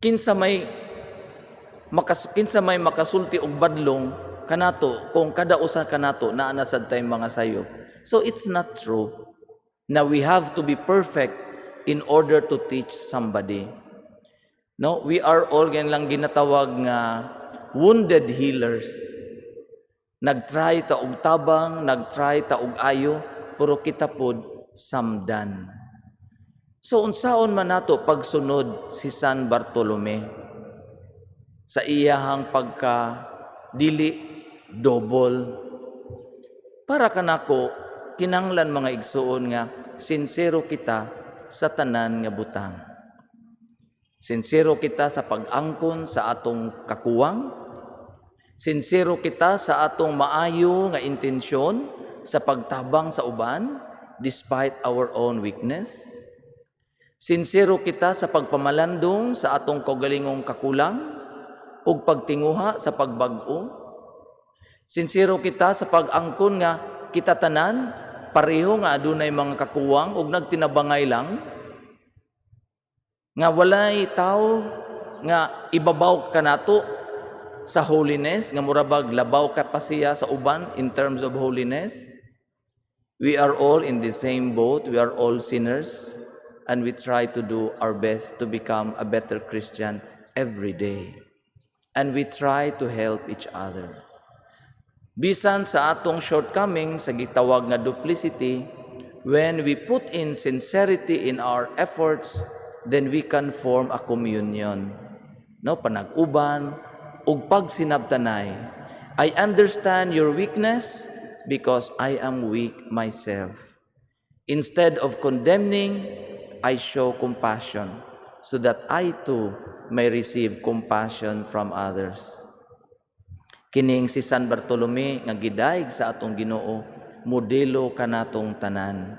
Kinsa may makasulti og badlong kanato kung kada usa kanato naa na sad tay mga sayop? So it's not true na we have to be perfect in order to teach somebody. No, we are all gan lang ginatawag nga wounded healers. Nagtry ta og tabang, nagtry ta og ayo, pero kita pod samdan. So unsaon man nato pagsunod si San Bartolome sa iyahang pagka dili double? Para kanako, kinanglan, mga igsuon, nga sinsero kita sa tanan nga butang. Sinsero kita sa pag-angkon sa atong kakuwang. Sinsero kita sa atong maayo nga intensyon sa pagtabang sa uban despite our own weakness. Sinsero kita sa pagpamalandong sa atong kaugalingong kakulang ug pagtinguha sa pagbag-o. Sinsero kita sa pag-angkon nga kita tanan pareho nga adunay mga kakuwang ug nagtinabangay lang, nga walay tao nga ibabaw kanato sa holiness, nga mura bag labaw ka pa siya sa uban in terms of holiness. We are all in the same boat. We are all sinners and we try to do our best to become a better Christian every day, and we try to help each other. Bisan sa atong shortcoming sa gitawag nga duplicity, when we put in sincerity in our efforts, then we can form a communion. No, panag-uban ug pagsinabtanay. I understand your weakness because I am weak myself. Instead of condemning, I show compassion so that I too may receive compassion from others. Kining si San Bartolome nga gidayeg sa atong Ginoo, modelo kanatong tanan.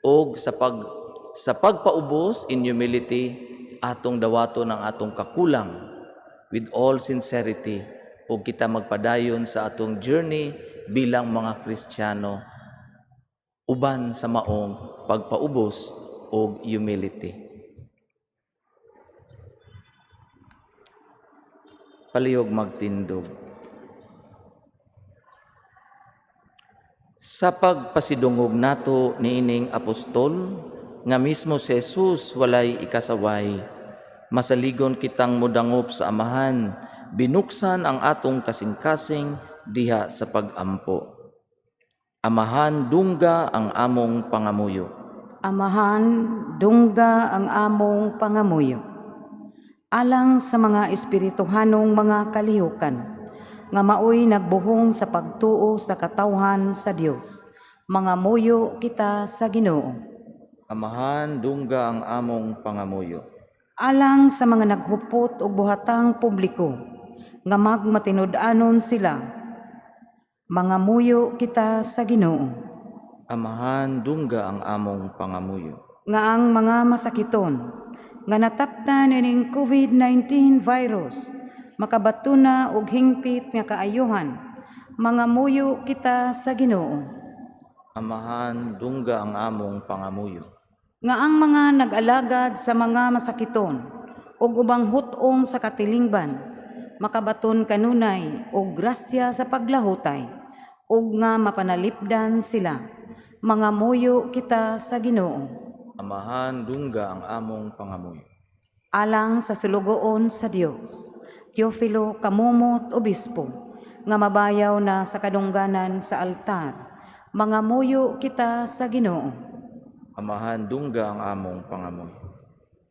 Og sa pagpaubos in humility, atong dawaton ang atong kakulang with all sincerity ug kita magpadayon sa atong journey bilang mga Kristiyano uban sa maong pagpaubos og humility. Palihog magtindog. Sa pagpasidungog nato niining apostol nga mismo si Jesus walay ikasaway, masaligon kitang mudangop sa Amahan, binuksan ang atong kasing-kasing diha sa pag-ampo. Amahan, dungga ang among pangamuyo. Amahan, dungga ang among pangamuyo. Alang sa mga espirituhanong mga kalihukan, nga maoy nagbuhong sa pagtuo sa katawhan sa Dios, mangamuyo kita sa Ginoo. Amahan, dungga ang among pangamuyo. Alang sa mga naghupot og buhatang publiko, nga magmatinud-anon sila, mangamuyo kita sa Ginoo. Amahan, dungga ang among pangamuyo. Nga ang mga masakiton nga nataptan ining COVID-19 virus makabatuna og hingpit nga kaayuhan, mangamuyo kita sa Ginoo. Amahan, dungga ang among pangamuyo. Nga ang mga nag-alagad sa mga masakiton ug ubang hut-ong sa katilingban makabaton kanunay og grasya sa paglahutay ug nga mapanalipdan sila. Mangamuyo kita sa Ginoo. Amahan, dungga ang among pangamuyo. Alang sa sulugoon sa Dios, Teofilo Camomot, Obispo, nga mabayaw na sa kadungganan sa altar, mangamuyo kita sa Ginoo. Amahan, dungga ang among pangamuyo.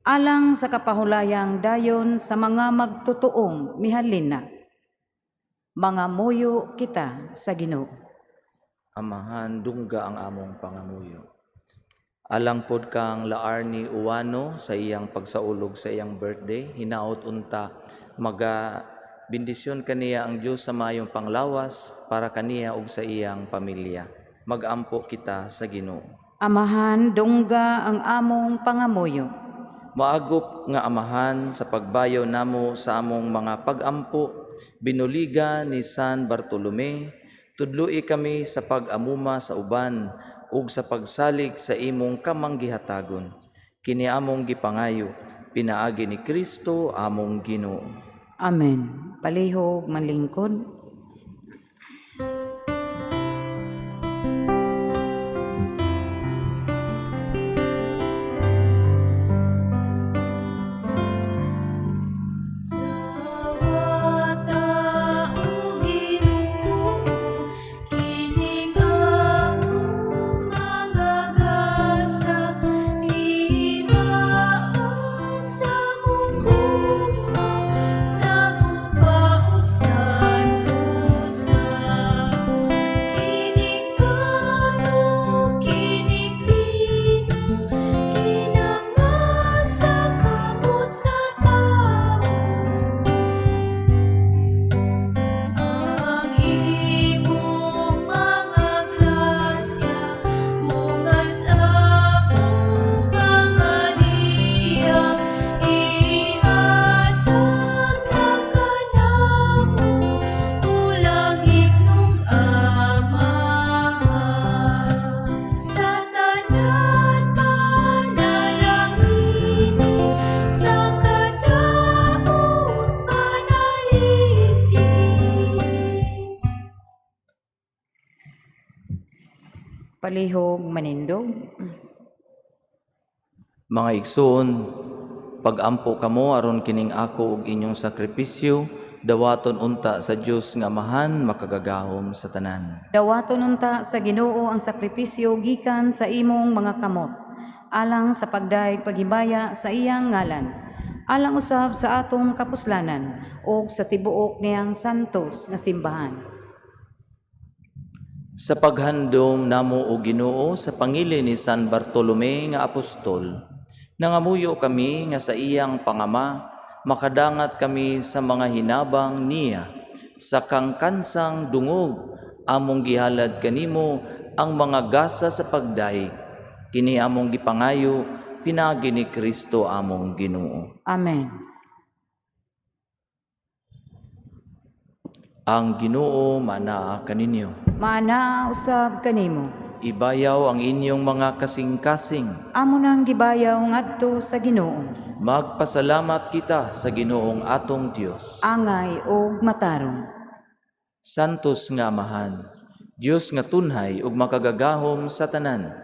Alang sa kapahulayang dayon sa mga magtutuong mihalin na, mangamuyo kita sa Ginoo. Amahan, dungga ang among pangamuyo. Alang pod kang Laarni Uwano sa iyang pagsaulog sa iyang birthday, hinaot unta maga bendisyon kaniya ang Dios sa maayong panglawas para kaniya ug sa iyang pamilya. Magampo kita sa Ginoo. Amahan, dungga ang among pangamuyo. Maagop nga Amahan, sa pagbayo namo sa among mga pagampo, binuliga ni San Bartolome, tudloi kami sa pag-amuma sa uban ug sa pagsalig sa imong kamanggihatagon. Kini among gipangayo pinaagi ni Kristo among Ginoo. Amen. Palihog manlingkod. Dawata, O Ginoo, kining among mga gasa, timaa sa among gugma, sa guba ug santosa. Kining pano, kining bino, kinamasa kamot sa tawo. Ang imong mga grasya, bungas among pangaliya, ihatag na kanamo, ulangit nung Amahan. Sa tanan panalangini, sa kadaot panalipdi. Palihog manindog. Mga igsoon, pagampo kamo aron kining ako ug inyong sakripisyo dawaton unta sa Dios nga Amahan makagagahom sa tanan. Dawaton unta sa Ginoo ang sakripisyo gikan sa imong mga kamot, alang sa pagdayeg paghimaya sa iyang ngalan, alang usab sa atong kapuslanan ug sa tibuok niyang santos nga simbahan. Sa paghandom namo o Ginoo sa pangili ni San Bartolome nga apostol, nangamuyo kami nga sa iyang pangama makadangat kami sa mga hinabang niya sa kangkansang dungog among gihalad kanimo ang mga gasa sa pagdayeg. Kini among gipangayo pinaagi ni Kristo among Ginoo. Amen. Ang Ginoo manaa kaninyo. Maanaa usab kanimo. Ibayaw ang inyong mga kasing-kasing. Amo nang gibayaw ngadto sa Ginoo. Magpasalamat kita sa Ginoong atong Dios. Angay ug matarong. Santos nga Amahan, Dios nga tunhay ug makagagahom sa tanan.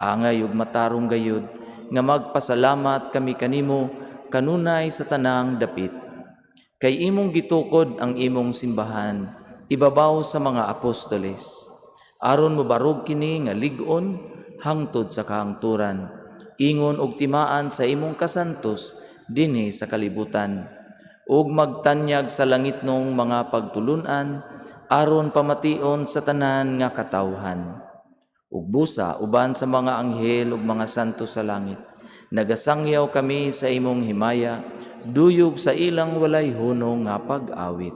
Angay ug matarong gayud nga magpasalamat kami kanimo kanunay sa tanang dapit. Kay imong gitukod ang imong simbahan ibabaw sa mga apostoles. Aron mobarog kini nga lig-on hangtod sa kahangturan. Ingon og timaan sa imong kasantos dinhi sa kalibutan ug magtanyag sa langitnong mga pagtulunan aron pamation sa tanan nga katawhan. Ug busa uban sa mga anghel ug mga santo sa langit, nagasangyaw kami sa imong himaya, duyog sa ilang walay hunong nga pag-awit.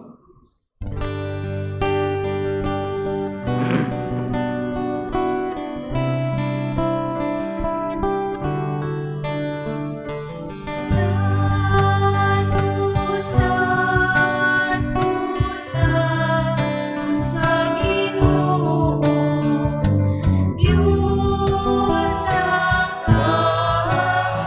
Santo, Santo, Santos nga Ginoo, Diyos sa kakahuman.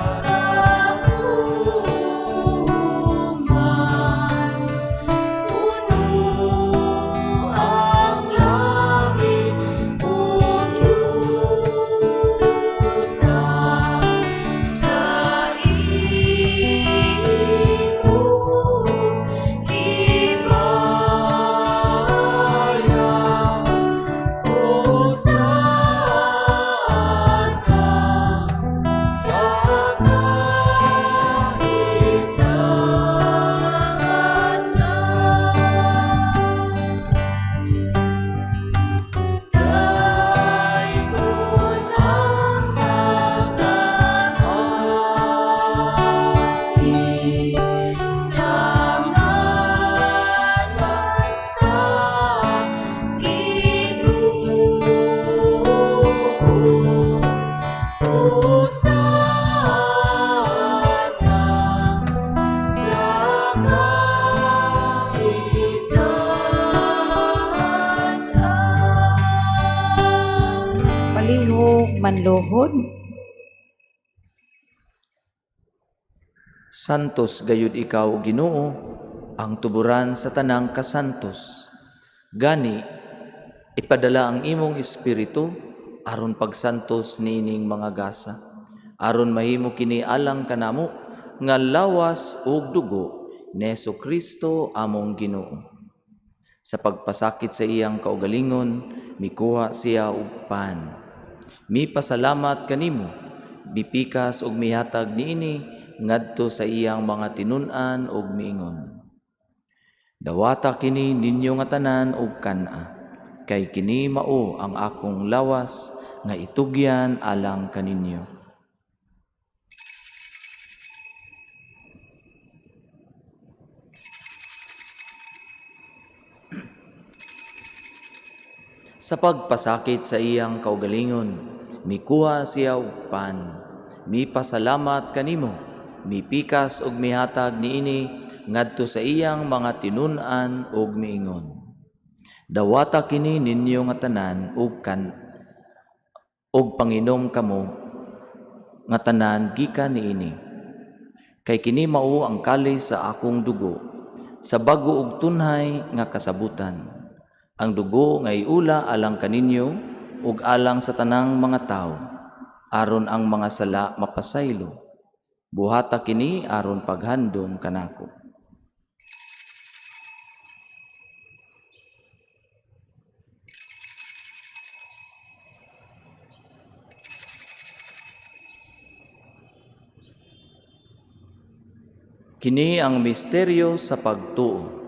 Manluhod. Santos gayud ikaw, Ginoo, ang tuburan sa tanang kasantos. Gani, ipadala ang imong espiritu aron pagsantos niining mga gasa, aron mahimo kini alang kanamo nga lawas ug dugo ni Kristo among Ginoo. Sa pagpasakit sa iyang kaugalingon, mikuha siya og pan. Mipasalamat kanimo, mipikas ug mihatag niini ngadto sa iyang mga tinun-an ug miingon: Dawata kini ninyo nga tanan og kan-a, kay kini mao ang akong lawas nga itugyan alang kaninyo. Sa pagpasakit sa iyang kaugalingon, mikuha siya og pan, mipasalamat kanimo, mipikas og mihatag niini ngadto sa iyang mga tinun-an og miingon: Dawata kini ninyo nga tanan og kan og panginom kamo nga tanan gikan niini. Kay kini mao ang kalis sa akong dugo, sa bag-o ug tunhay nga kasabutan. Ang dugo nga iula alang kaninyo ug alang sa tanang mga tawo, aron ang mga sala mapasaylo. Buhata kini aron paghandom kanako. Kini ang misteryo sa pagtuo.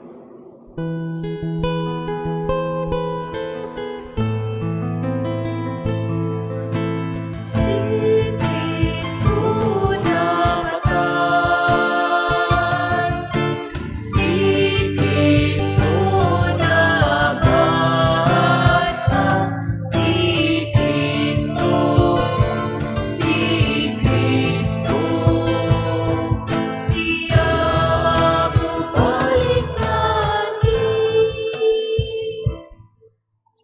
Si Kristo namatay, si Kristo nabanhaw, si Kristo, si Kristo, siya mobalik anhi.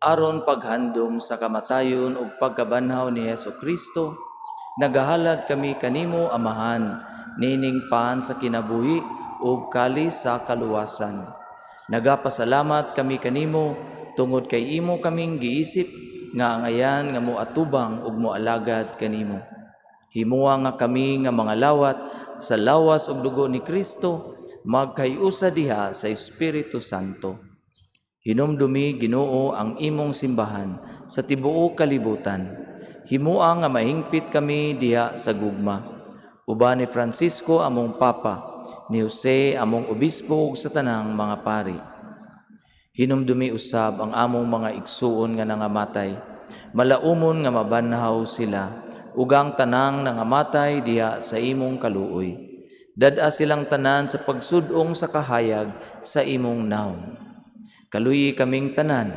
Aron paghandom sa kamatayon ug pagkabanhaw ni Hesus Kristo, nagahalad kami kanimo, Amahan, nining pan sa kinabuhi ug kalis sa kaluwasan. Nagapasalamat kami kanimo tungod kay imo kaming giisip nga angayan nga moatubang ug moalagad kanimo. Himoa nga kami nga mga lawat sa lawas ug dugo ni Kristo magkayusa diha sa Espiritu Santo. Hinumdumi, Ginoo, ang imong simbahan sa tibuok kalibutan. Himoa nga mahingpit kami diha sa gugma. Uban ni Francisco among Papa, ni Jose among Obispo ug sa tanang mga pari. Hinumdumi usab ang among mga igsuon nga nangamatay. Malaumon nga mabanhaw sila ug ang tanang nangamatay diha sa imong kaluoy. Dad-a silang tanan sa pagsudong sa kahayag sa imong nawong. Kaluyi kaming tanan,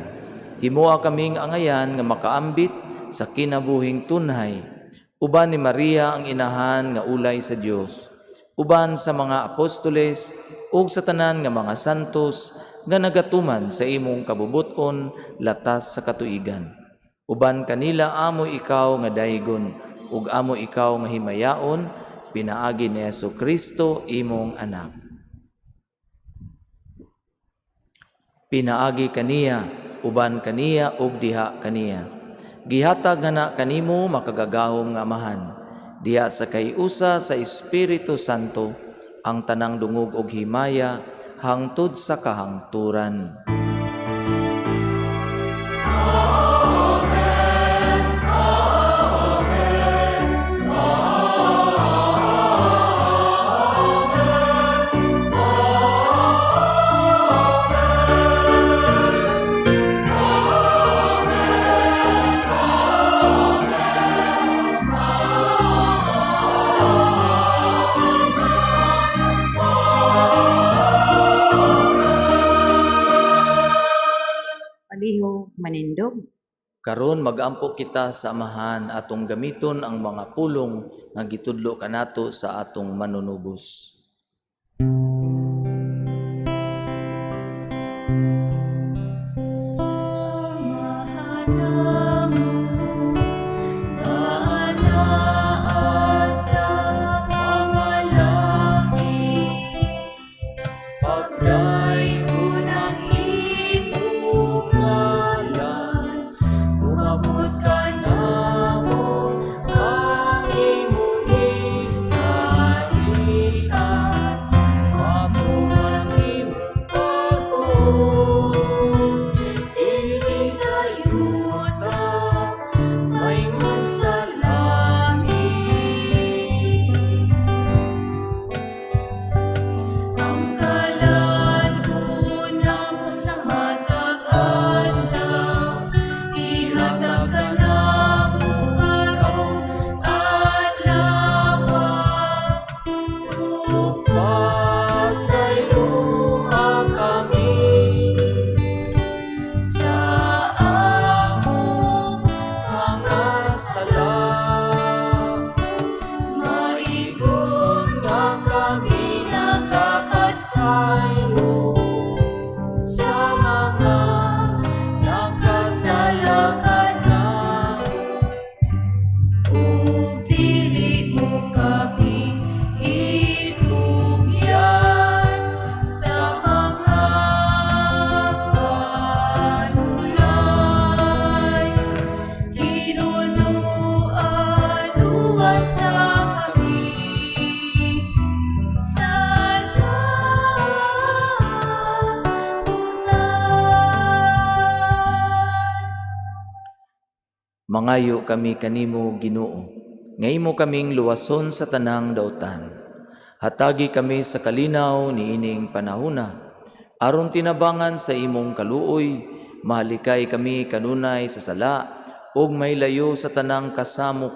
himoa kaming angayan nga makaambit sa kinabuhing tunhay, uban ni Maria ang inahan nga ulay sa Dios, uban sa mga apostoles ug sa tanan nga mga santos nga nagatuman sa imong kabubuton latas sa katuigan. Uban kanila amo ikaw nga daygon ug amo ikaw nga himayaon pinaagi ni Hesus Kristo imong anak. Pinaagi kaniya, uban kaniya ug diha kaniya. Gihatag nga na kanimo makagagahom nga Amahan, diha sa kayusa sa Espiritu Santo ang tanang dungog ug himaya hangtod sa kahangturan. Palihog manindog. Karon magampo kita sa Amahan atong gamiton ang mga pulong nga gitudlo kanato sa atong manunubos. Amahan namo, Mangayo kami kanimo, Ginoo, nga imo kaming luwason sa tanang dautan. Hatagi kami sa kalinaw niining panahuna, aron tinabangan sa imong kaluoy, mahalikay kami kanunay sa sala ug mahilayo sa tanang kasamok,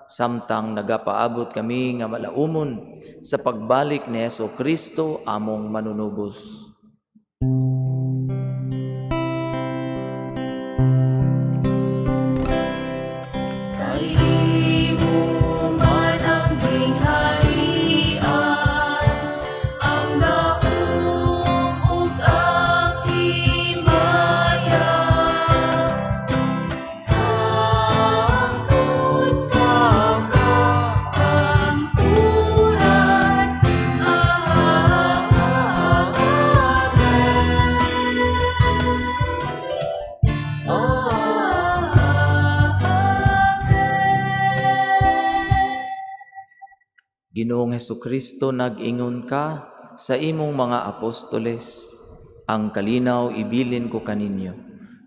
samtang nagapaabot kami nga malaumon sa pagbalik ni Hesu Kristo among manunubos. Kay imo man ang gingharian, ang gahom ug ang himaya, hangtod sa kahangturan. Amen. Amen. Ginoong Hesukristo, nag-ingon ka sa imong mga apostoles, "Ang kalinaw ibilin ko kaninyo,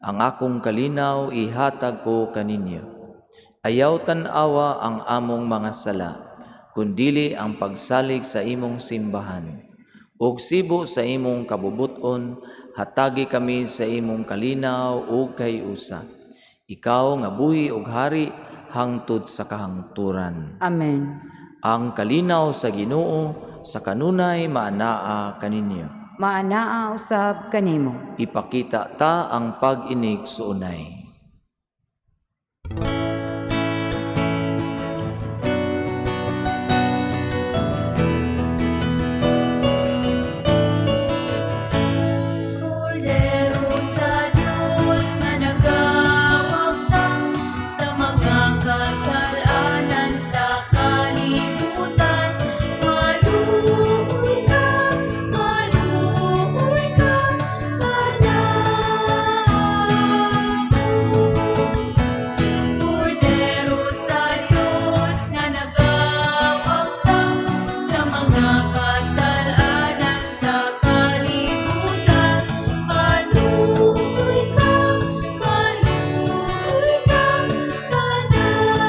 ang akong kalinaw ihatag ko kaninyo. Ayaw tan-awa ang among mga sala, kundili ang pagsalig sa imong simbahan. Ug sibo sa imong kabubuton, hatagi kami sa imong kalinaw ug kahiusa. Ikaw nga buhi ug hari hangtod sa kahangturan." Amen. Ang kalinaw sa Ginoo sa kanunay maanaa kaninyo. Maanaa usab kanimo. Ipakita ta ang pag-inig-suunay. Kordero sa Diyos na nagawagtang sa mga kasalanan sa kalibutan, maluoy ka, maluoy ka kanamo. Kordero sa Diyos nga nagawagtang sa mga kasalanan sa kalibutan, maluoy ka, maluoy ka kanamo.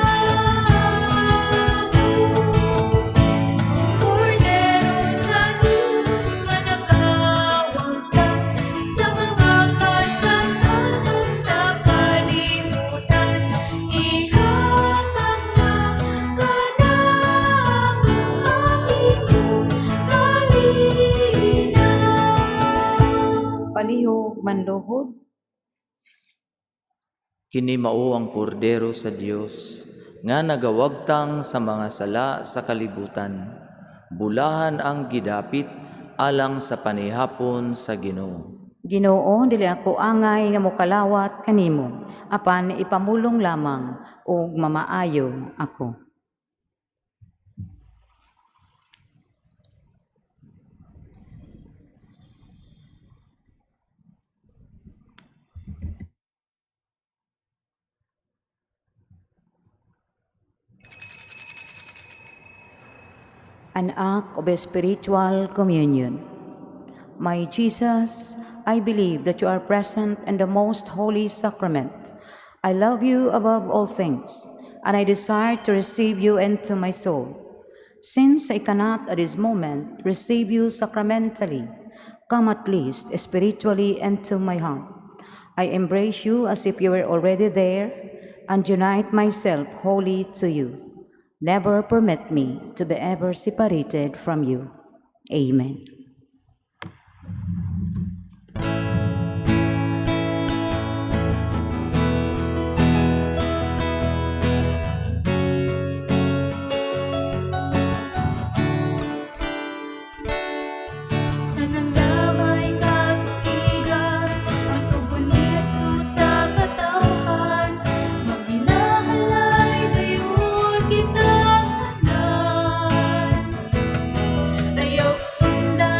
Kordero sa Diyos nga nagawagtang sa mga kasalanan sa kalibutan, ihatag na kanamo ang imong kalinaw. Palihog manluhod. Kini mao ang Kordero sa Dios nga nagawagtang sa mga sala sa kalibutan. Bulahan ang gidapit alang sa panihapon sa Ginoo. Ginoo, dili ako angay nga mokalawat kanimo, apan ipamulong lamang ug mamaayo ako. An act of spiritual communion. My Jesus, I believe that you are present in the most holy sacrament. I love you above all things, and I desire to receive you into my soul. Since I cannot at this moment receive you sacramentally, come at least spiritually into my heart. I embrace you as if you were already there and unite myself wholly to you. Never permit me to be ever separated from you. Amen. Sa nanglamay katuigan, ang tugon ni Jesus sa katawhan, maghinahalay gayud kitang tanan. Ayaw sundan.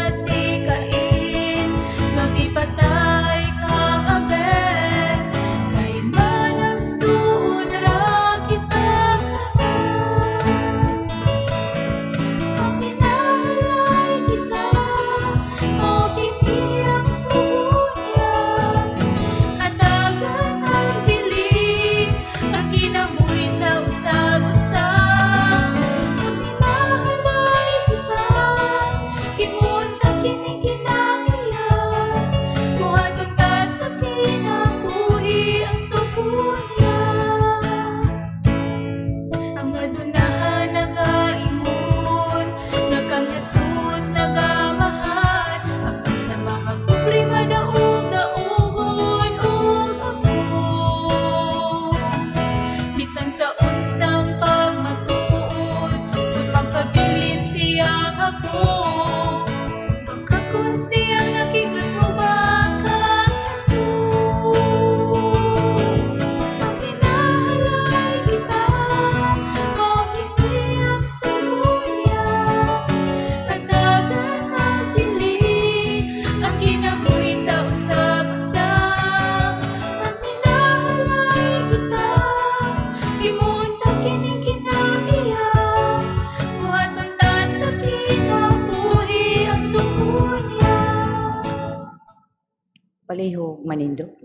Palihog manindog.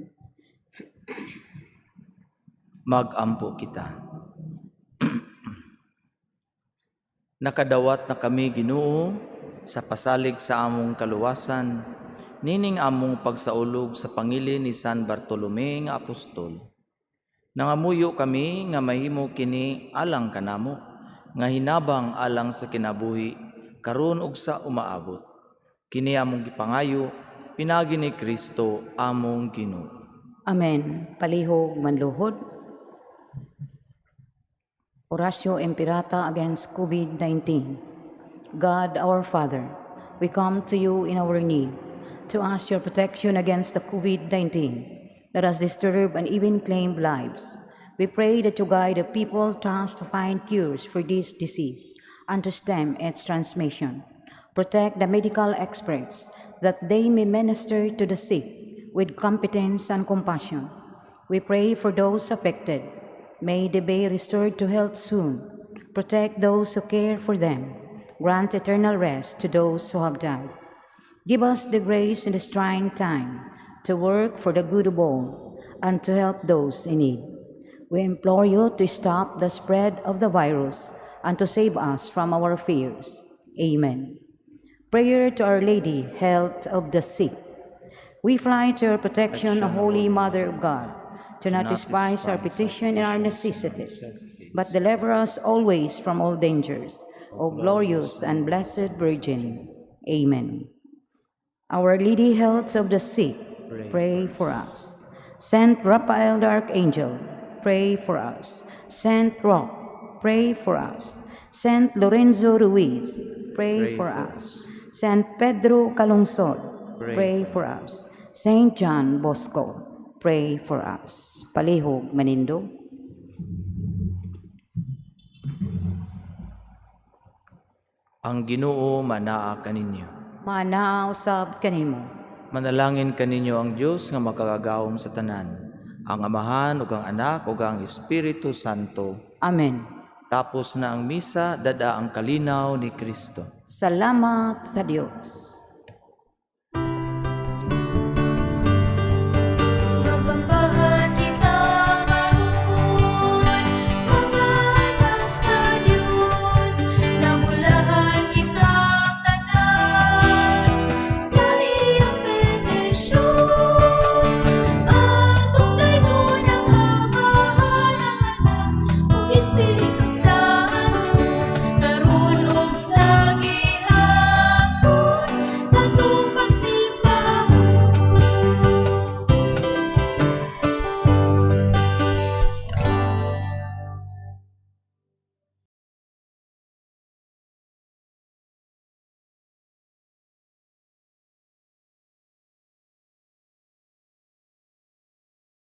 Magampo kita. Nakadawat na kami, Ginoo, sa pasalig sa among kaluwasan nining among pagsaulog sa pangilin ni San Bartolome nga apostol. Nangamuyo kami nga mahimo kini alang kanamo nga hinabang alang sa kinabuhi karon ug sa umaabot. Kini among gipangayo pinaagi ni Kristo among Ginoo. Amen. Palihog manluhod. Oratio Imperata against COVID-19. God our Father, we come to you in our need to ask your protection against the COVID-19 that has disturbed and even claimed lives. We pray that you guide the people tasked to find cures for this disease and to stem its transmission. Protect the medical experts that they may minister to the sick with competence and compassion. We pray for those affected. May they be restored to health soon. Protect those who care for them. Grant eternal rest to those who have died. Give us the grace in this trying time to work for the good of all and to help those in need. We implore you to stop the spread of the virus and to save us from our fears. Amen. Prayer to Our Lady, Health of the Sick. We fly to your protection, O Holy Mother of God. Do not despise our petition and our necessities, but deliver us always from all dangers. O glorious and blessed Virgin. Amen. Our Lady, Health of the Sick, pray for us. Saint Raphael the Archangel, pray for us. Saint Roch, pray for us. Saint Lorenzo Ruiz, pray for us. Saint Pedro Calungsod, pray for us. Saint John Bosco, pray for us. Palihog manindog. Ang Ginoo manaa kaninyo. Manaa usab kanimo. Manalangin kaninyo ang Dios nga makagagahom sa tanan, ang Amahan ug ang Anak ug ang Espiritu Santo. Amen. Tapos na ang misa, dad-a ang kalinaw ni Kristo. Salamat sa Dios.